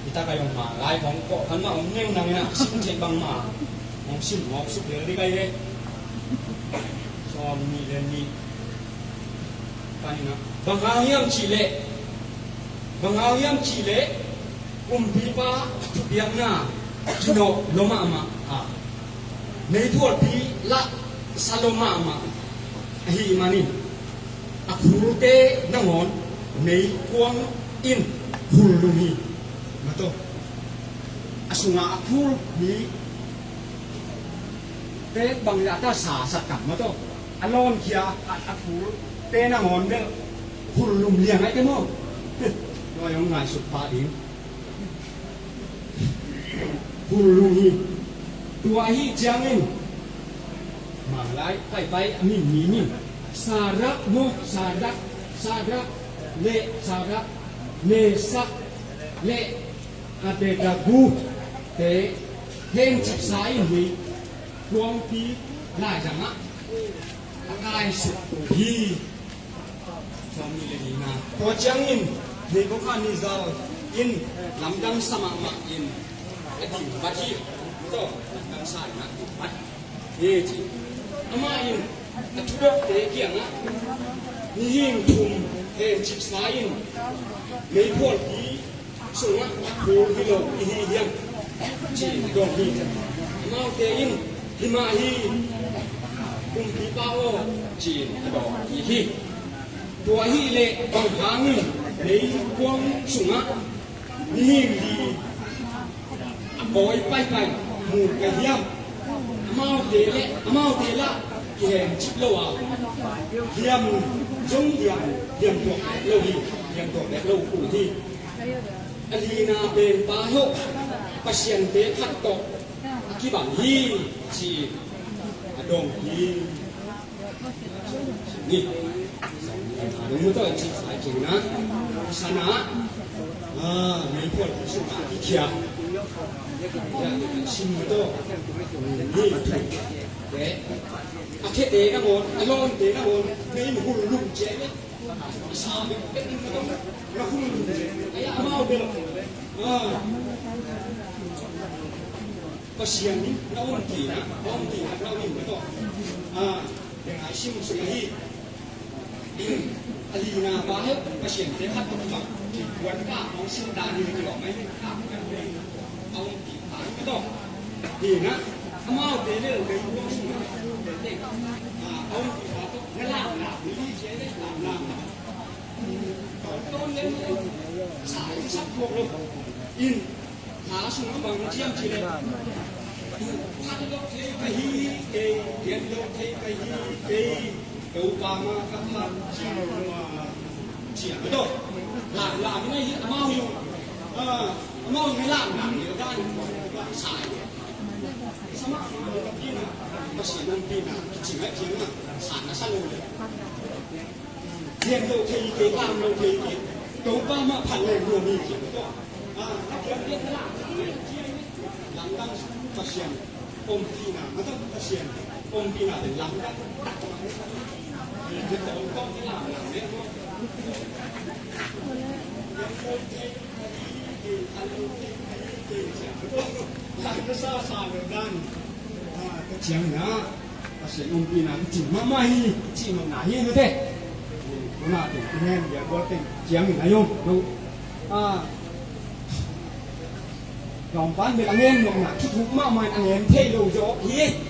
Hi ta ka zong ma lai khong kawh khan mah om neng nang in ah, sim theih bangmah hong sim ngawp suk lel dih ka hi e. Sawm nih le nih. Panin ah, bang hang hiam cih leh Bang hang hiam cih leh kumpipa thupiakna kinawh lua mahmah a, meiphualpi lah sa lua mahmah ahih manin a khulte nangawn meikuang in hul lum hi. Mataw, a sungah a khul mite bang leh a ta sa sak tak, mataw, a lawnkhia a, a khulte nangawn bel hul lum liang ai te maw? Tua hong ngaihsut pah ding. Hul lum hi. Tua ahih ciangin Manglai paipai a min mi min Sadrak maw, Sadrak, Sadrak leh Sadrak, Mesak leh Abednego te hencipsa in meikuangpi laizang ah a kaisuk hi. Sawmnih le nihna. Tua ciangin Nebukhadnezzar in lamdang sa mahmah in a dingbat hi. Tua lamdang sa in a dingbat hi ci. Amah in a thudokte kiangah, mihing thum hencipsa in meiphualpi sungah a khul hi lo i hi hiam, ci-in dong hi. Amaute in, hi mah hi, kumpipa aw, ci-in a dawng hi. Tua ahih leh bang hangin meikuang sungah mihing li a kawi paipai mu ka hiam? Amaute le, amaute lah kihencip lo a, hiam zong hiam, hiam tuak lo hi, hiam tuak lo uh hi. A lina pen pa hawh, pasiante khat tawh a kibang hi, ci-in a dong hi. Ni. A dong mu tawh a ci sai kei na. Sana. Ah, meiphualpi sungah a kikhia. Sim mu tawh. Ni. Te. A khete nangawn, a lawnte nangawn, mei in hul lum ciat le. Pasian in na om kei na, na om kei na, na om kei na. A, deng ai sim sui hi. A lina pa he, Pasian te khat tawh kibang. Wan ka, ong sim dan ni ki lo mai. A om kei na, na om kei na. Amaute le, le, ong sim dan ni. A, ong kei na, na, na, ni, ni, ni, na, na. Sa in sak phawk lo. In, hla sungah bang na ciam ci le. Phat lo thei ka hi kei, gen lo thei ka hi kei. Topa mah ka phat ciam, ciam lo. La, la, mi na hi, amau hi. Ah, amau hi la, la, la, dan, sa. Sa mah, ka pi na, ka si na pi na, ci na, ci na, sa na sa lo le. Lian lo thei kei, lam lo thei kei. Topa mah phat leng nuam hi ci. Ah, a thiam lian na lam. Lamdang Pasian ompihna, mah tawh Pasian ompihna pen lamdang. Lian lo thei kei, lam lo thei kei. Lian lo thei kei, lam lo thei kei. Lam na sa sa lo dan. Ah, ka ciang na. Pasian ompihna ka cing mahmah hi, cih nopna hi, mate. Tuna teng i ngen bia gual teng ciangin a yom lo. A, Rom pan bel a ngen nopna, thuthuk mahmah in a ngen thei lo zaw hi.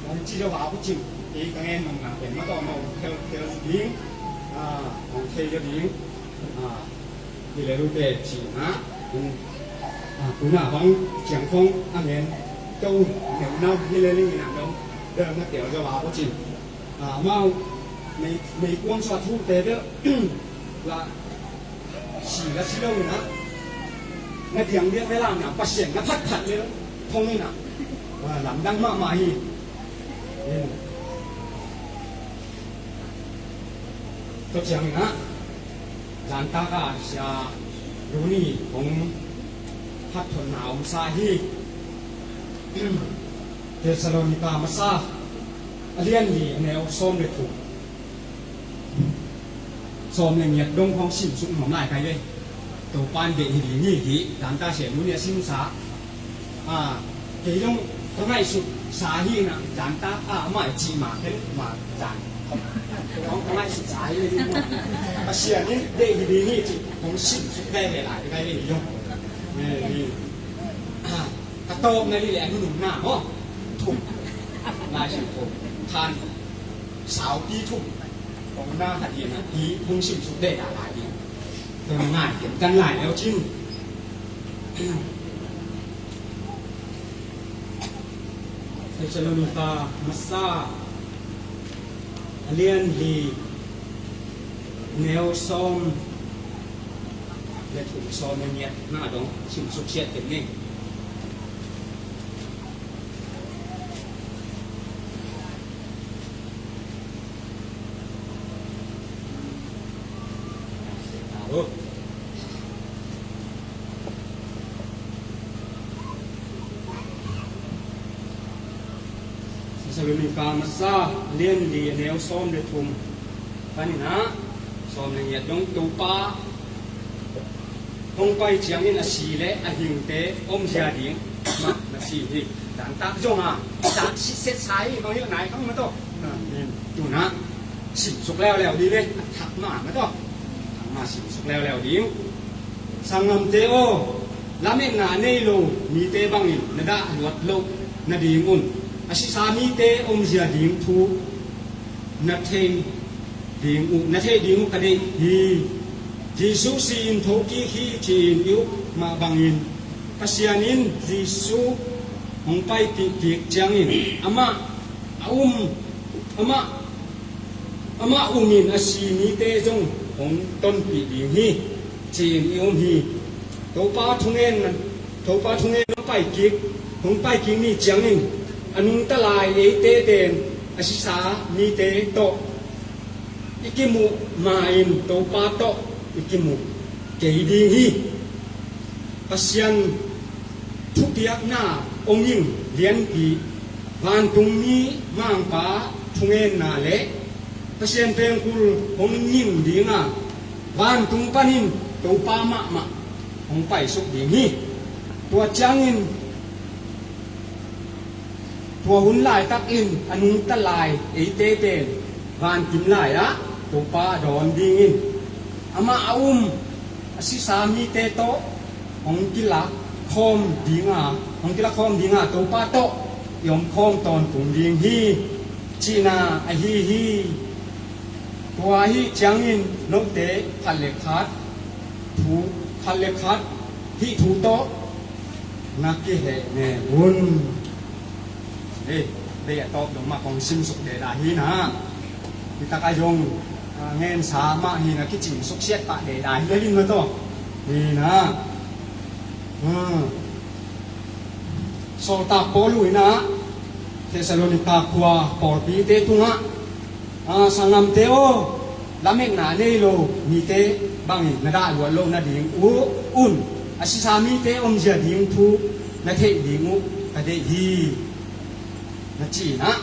Hong ci zaw a, ka cing. Ei ka ngen nopna pen mah tawh nong thei, thei ding. A, nong thei zaw ding. A, hi le lute cihna, a, tuna bang ciang khong a ngen to neu nau hi le ling ina dong, dong na tel zaw a ko cin. A, amau mei, meikuang sua thute bel la si la si lo ina, na diang diang le lam na Pasian na phat phat le thong ina, a, lamdang mahmah hi. Tua ciangin ah, zantaka Sia Luni hong phatthonna omsa hi. Thessalonika masa a lian li a neu sawm le thum, sawm le ngiat dong hong simsuk nuam lai kai ve. Topan deih hi ding hi, hi zanta Sia Luni a simsa. A, kei zong ka ngaihsut sa hi na, zanta a, amah i cih ma pen ma zan Hong ngaihsut sa hi le ding maw. Pasian in deih hi ding hi cih hong simsuk veve lai ding hi ding maw. Ka tawpna ding le a nunung na maw. Thum. Lai Siangtho khan saupi thum. Hong na khat hi na hi hong simsuk veve lai ding. Tua ngai ken kan lai leu cin. Thessalonika masa a lian li neu sawm le thum, sawm le ngiat na dong simsuk siat ken ni. Thessalonika masa lian li a neu sawm le thum panin ah sawm le ngiat dong Topa hong pai ciangin a si le a hingte omzia ding mah na ci hi. Dantak zong a tak sitset sa hi bang hilh nai khang mah tawh. Tuna simsuk leuleu ding le a thak mah mah tawh. Thak mah simsuk leuleu ding. Sanggamte aw, lametna a nei lo mite bangin na dah luat loh nadingun a sisa mite omzia ding thu na thei ding uh, na theih ding uh ka deih hi. Jesuh si-in thokik hi ci-in i up mah bangin Pasian in Jesuh hong paipih kik ciangin amah a um, amah, amah umin a si mite zong hong tonpih ding hi ci-in i um hi. Topa thungen, Topa thungen hong paikik, hong paikik ni ciangin a nungta lai eite pen a sisa mite tawh i kimuh ma-in Topa tawh i kimuh kei ding hi. Pasian thupiakna hong ing lianpi, vantungmi mangpa thungenna le Pasian pengkul hong ing dinga vantung panin Topa mahmah hong paisuk ding hi. Tua ciangin tua hun laitakin a nungta lai eite pen vankim lai-ah Topa a dawn dingin amah a um a sisa mite tawh hong kilak khawm dinga, hong kilak khawm dinga Topa tawh i om khawm tawntung ding hi cihna ahi hi. Tua ahi ciangin note khat le khat thu, khat le khat hih thu tawh na kihehnem un. Ei, bei a tawp dong mah kong simsuk deda hi na. Hi tak a zong, ah, ngensa mah hi na kicimsuk siat pah deda hi le lin mah tawh. Hi na. Hmm. Sawltak Paul in ah Thessalonika khua pawlpite tungah, ah, sanggamte aw, lametna a nei lo mite bangin na dah luat loh nading uh un a sisa mite omzia ding thu na theih ding uh ka deih hi. Na ci-in ah,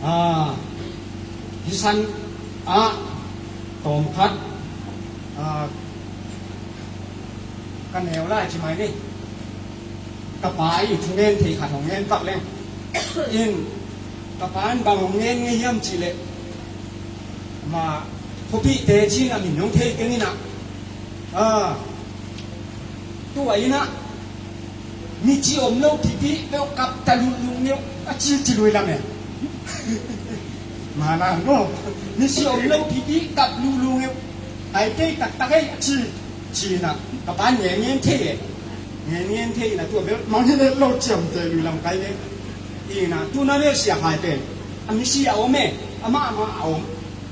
ah, hih san ah tawmkhat, ah, ka neu lai ci mai ni. Ka pa i thungen thei khat hong ngen pak leng. In ka pa in bang hong ngen ngei hiam cih leh, ma thupi te ci-in a min hong thei keng in ah. Ah, tua in ah mici om lo pipi peuh kap ta luhlul ngeu a ci ci lui lam e. Mana no. Mici om lo pipi kap luhlul ngeu. Ai pei taktak ei a ci. Ci-in ah ka pa in ngen ngen thei e. Ngen ngen thei in ah tua bel mang hi le lo ciamteh lui lam kai le. In ah tu na le sia hai pen a misi a om e. Amah amah a om.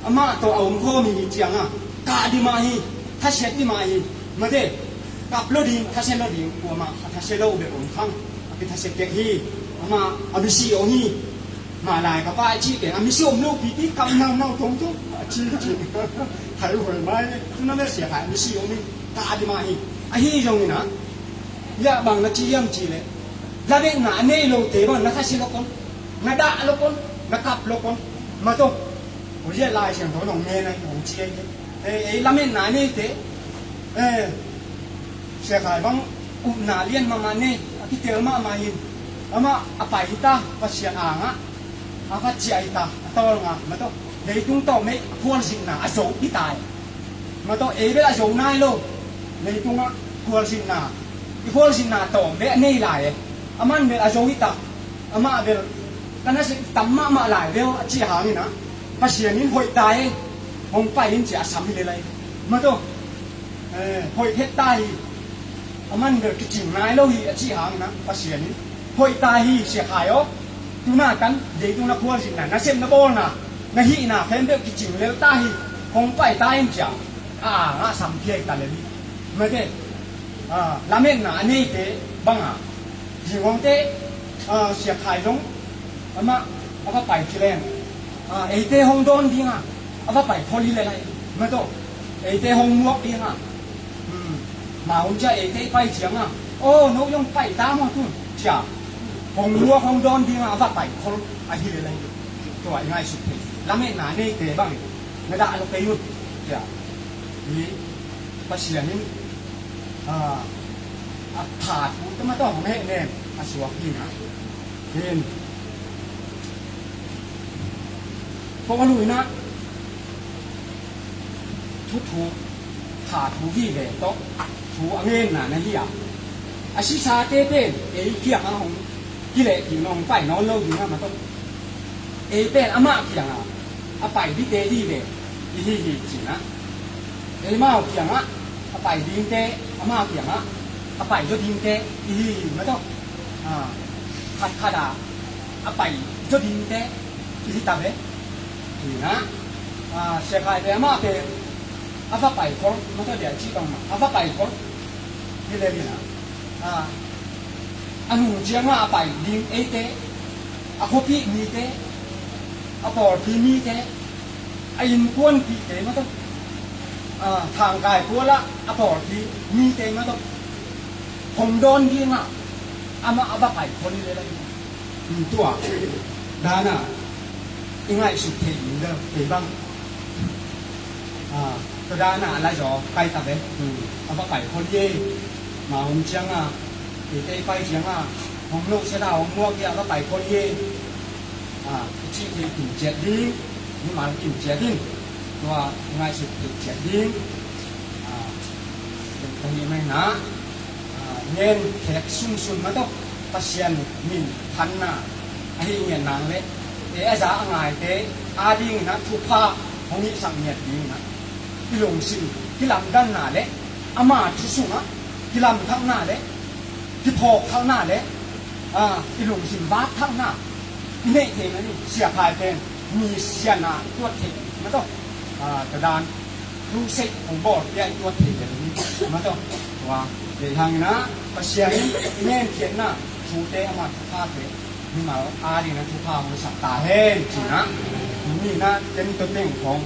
Amah tawh a om khawm hi ciangah kah dih mah hi. Thasiat dih mah hi. Mate, kap lo ding, thasiat lo ding, kuamah a thasiat lo bek om khang. A kithasiat kek hi. Amah a misi om hi. Mah lai ka pa a cih pen a misi om lo pipi kap naunau tongtong a ci ci. Hai huai mai. Tu na le sia hai a misi om hi. Kah dih mah hi. Ahi zongin ah, ya bang na ci hiam cih leh, lametna a nei lote bang na thasiat lo kon, na dah lo kon, na kap lo kon. Mate, Lai Siangtho nong ngen a hong ci ahi. Eh, eh, lametna a neite, eh, Sia Khai bang upna lian mahmah nei, a kitel mahmah hi. Amah a pai hi ta, Pasian angah a va ciah hi ta, a tawlnga, mate. Leitung tawh mei khualzinna a zo hi ta e. Mah tawh ei bel a zo nai lo. Leitungah khualzinna, i khualzinna tawh mei a nei lai e. Aman bel a zo hi ta. Amah bel ka nasep tam mahmah lai bel a cih hangin ah, Pasian in hoih ta e, hong pai in ci a sam hi le lai. Mah tawh hoih het ta hi. Aman bel kicing nai lo hi a cih hangin ah, Pasian in hoih ta hi, Sia Khai aw. Tuna kan leitung na khualzinna, na sem na bawlna, na hihna khempeuh kicing lel ta hi. Hong pai ta in ci a, a angah sam phiai ta lel hi. Mate, lametna a neite banga, Zingawngte, Sia Khai zong amah a va pai ci leng, eite hong dawn dinga a va pai khol hi le lai. Mah tawh eite hong muak dinga, ma hun cia eite i pai cianga, aw, no zong pai ta maw tun cia hong muak hong dawn dinga a va pai khol ahi le lai. Tua i ngaihsut thei, lametna neite bangin na dah lo kei un cia. Hi Pasian in a pha thu te mah tawh hong hehnem a suak dingah hin. Pawlkhat luinah thuthuk, pha thu vive tawh thu a ngenna na hi a, a sisate pen ei kiangah hong kileh ding, hong pai nawn lo dingah mah tawh ei pen amah kiangah a pai dite vive i hi hi cinah, eimau kiangah a pai dingte, amau kiangah a pai zaw dingte i hi hi mah tawh. Khatkhat ah a pai zaw dingte i hi ta ve. Hinah, Sia Khai pen amah pen a va pai khol, mah tawh dia ci bang mah a va pai khol. Hi le hinah, a nung ciangah a pai ding eite, a khuapih mite, a pawlpi mite, a innkuanpihte mah tawh, thangkai pualah a pawlpi mite mah tawh hong dawn dingah amah a va pai khol hi le lai. Tua dana i ngaihsut thei ding deuh kei bang. Tua dana a laizaw kai ta ve. A va pai khol hi. Ma hun cianga, eite i pai cianga hong no sia da hong muak hi a va pai khol hi. I cih thei kim ciat ding, mimal kim ciat ding. Tua i ngaihsut thei ciat ding. Ka hi mai na. Ngen khek sunsun mah tawh Pasian minthanna ahi ngiat nang le, e a za a ngaite adingin ah thupha hong hihsak ngiat dingin ah i lungsim kilamdanna le ama thu sungah kilamthakna le kiphawkthakna le i lungsim vakthakna i neih theihna ding Sia Khai pen mi sianna tuat theih mah tawh, tua dan crusade hong bawl pia i tuat thei lel hi mah tawh. Tua kei hangin ah Pasian in i ngenkhiatna thute ama thuphate mimal adingin ah thupha hong sak ta hen cinah. Tuni inah ken tua teng khawng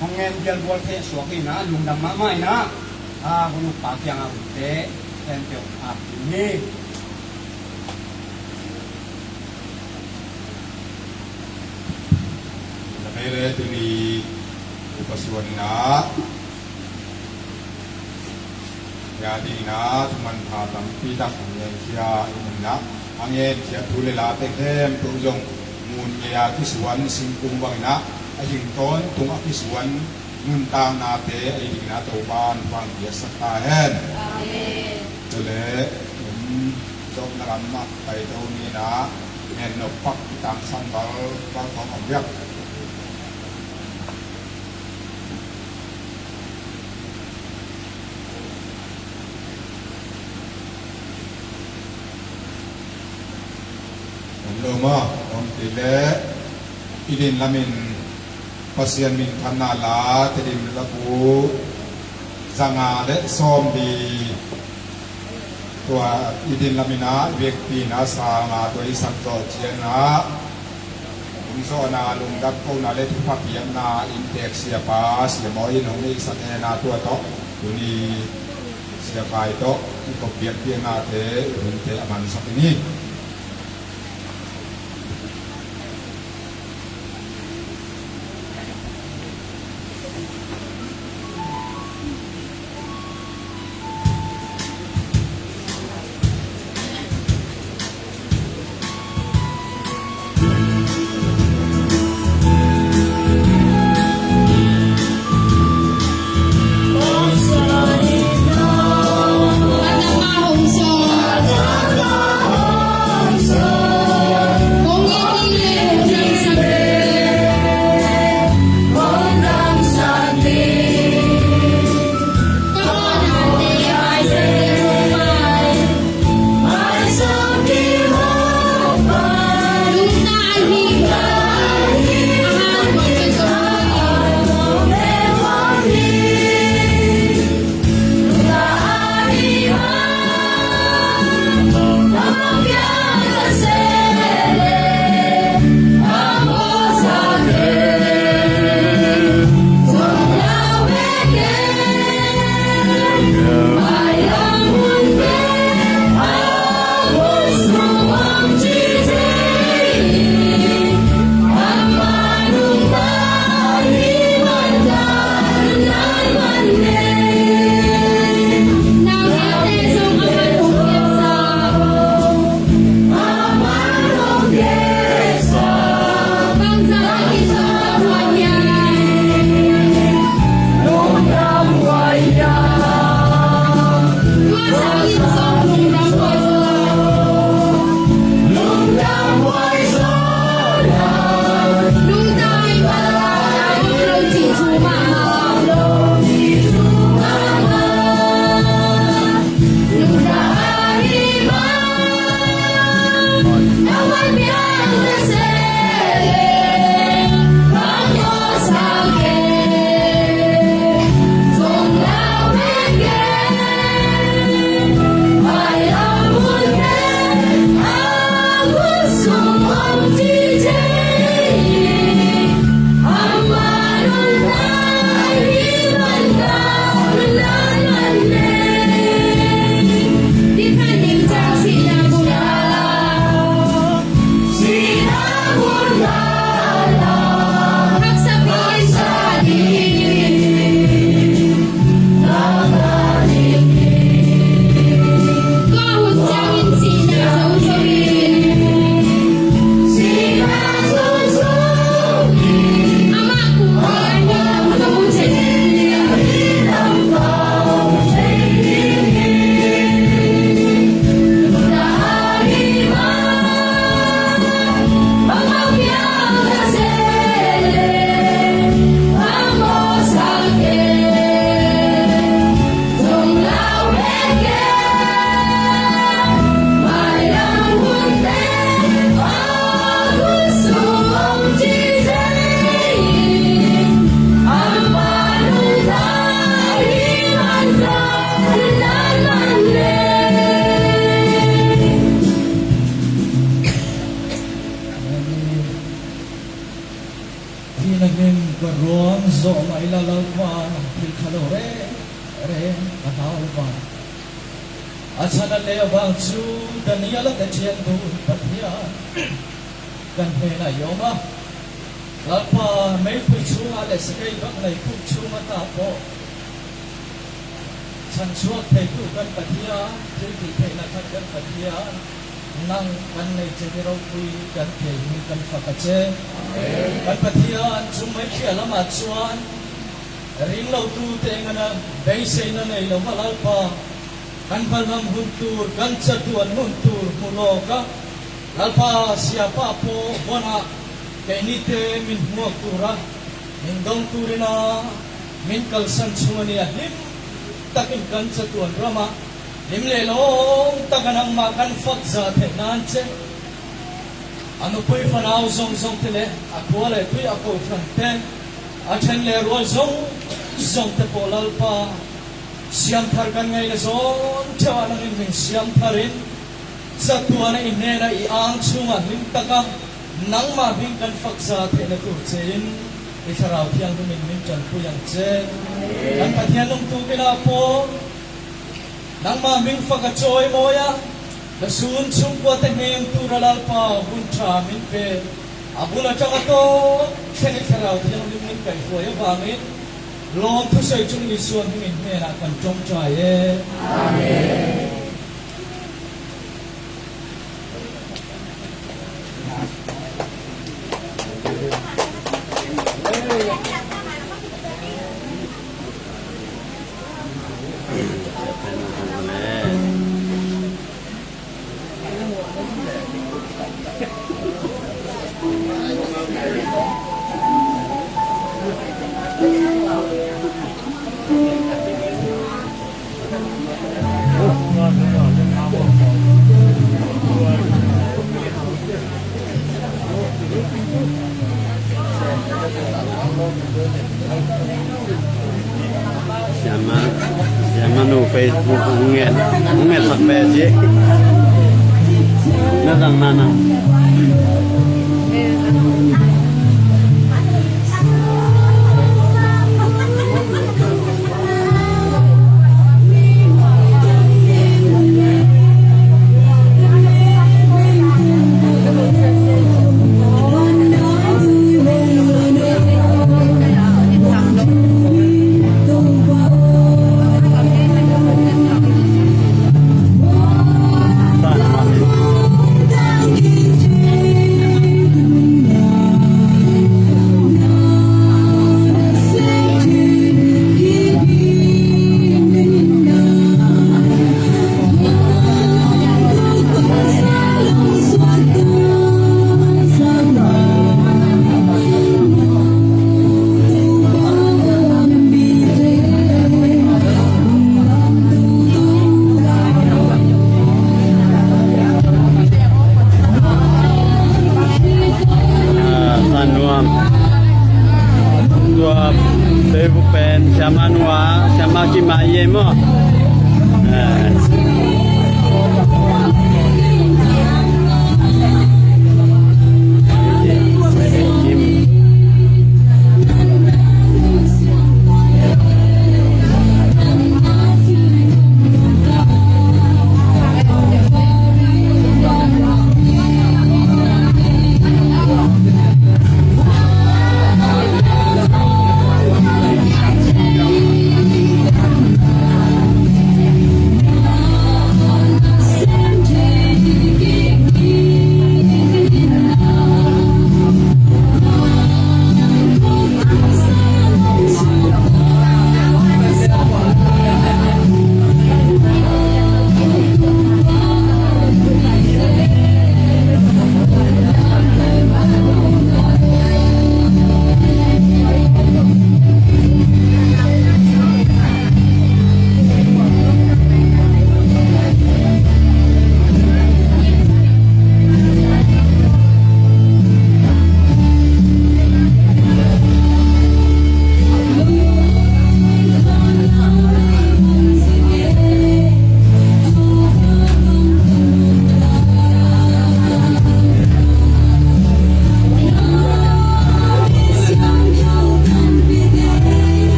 hong ngen bialbual thei a suak inah lungdam mahmah inah hun ukpa kiangah hunte khempeuh ap ding hi. Tua mah le tuni upa suan inah, ya dingin ah thu manpha tampi tak a ngenkhia i mun inah, a ngenkhia thu le late khempeuh zong ngun ngei a kisuan singkung bangin ah a hing tawntung a kisuan nuntaknate a hi dingin ah Topa'n hong piaksak ta hen. Amen. Tua le, um, zawhna lam mah pai to ni inah, ngen nop pak i tangsan val, val khawng om biak. Om lo maw, om ti le, i din lamin Pasian minthanna la Tedim le Lapu zanga le sawmli, tua i din lamin ah i vekpi inah sanga tua i sak zawh ciangin ah, hong zawhna lungdam kohna le thupha piakna inntek siapa siamaw in hong neihsak hen a, tua tawh tuni Sia Khai tawh i kop biakpiaknate i hunte a mansak ding hi. Mah i la Lalpa, thil kha lo reng reng a hau vang, a chan a le vang cu Daniel a Pathian dun Pathian kan hnenah i om a, Lalpa, meipui chungah le sakei bak nei khuk chungah ta pawh chan chuak thei tu kan Pathian, thil tih theihna khat kan Pathian, nang kan nei ciang i ropui kan thei hi kan fak a ceng. Kan Pathian, cumai khia lamah chuan ring lo tu te ngana beiseina nei lo va Lalpa, kan hmalham hun tur, kan chatuan hun tur hmu lawk a, Lalpa, siapa pawh vonah keini te min hmuak tura, min dong turina, min kalsan chunga ni a hlim takin kan chatuan ramah hlim leh lawm taka nangmah kan fakza theih nan ceng. A nupui fanau zongzong te le a khua le tui a kohhran te, a ṭhen le rual zongzong te pawh Lalpa, siamthar kan ngaina zawn ṭheuh ah nangin min siamtharin, chatuana i hnena i ang chunga hlim taka nangmah hming kan fakza theihna tur cein i Thlarau Thianghlimin min ṭanpui ang ceng. Kan Pathian nung tukinah pawh nangmah hming fak a cawimawi a, na sun chungkuate hnem tura Lalpa hun ṭha min pe, a bul a ṭang a tawk thlen i Thlarau Thianghlim min kaihhruai avangin lawm thusei chung Isua hmingin hnenah kan ṭawngṭai e. Amen. Siama, siama nu Facebook hong ngen, hong ngen sak ve ci. Na zang na na.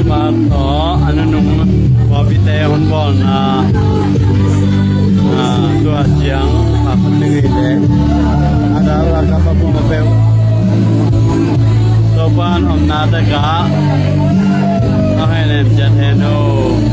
Pa tawh a nunung pawlpite hun bawlna, ah, tua ciang kha khat ni ngei leh a dal a ka pa pung a peuh Topa'n omna tekah a hei nem ciat hen uh.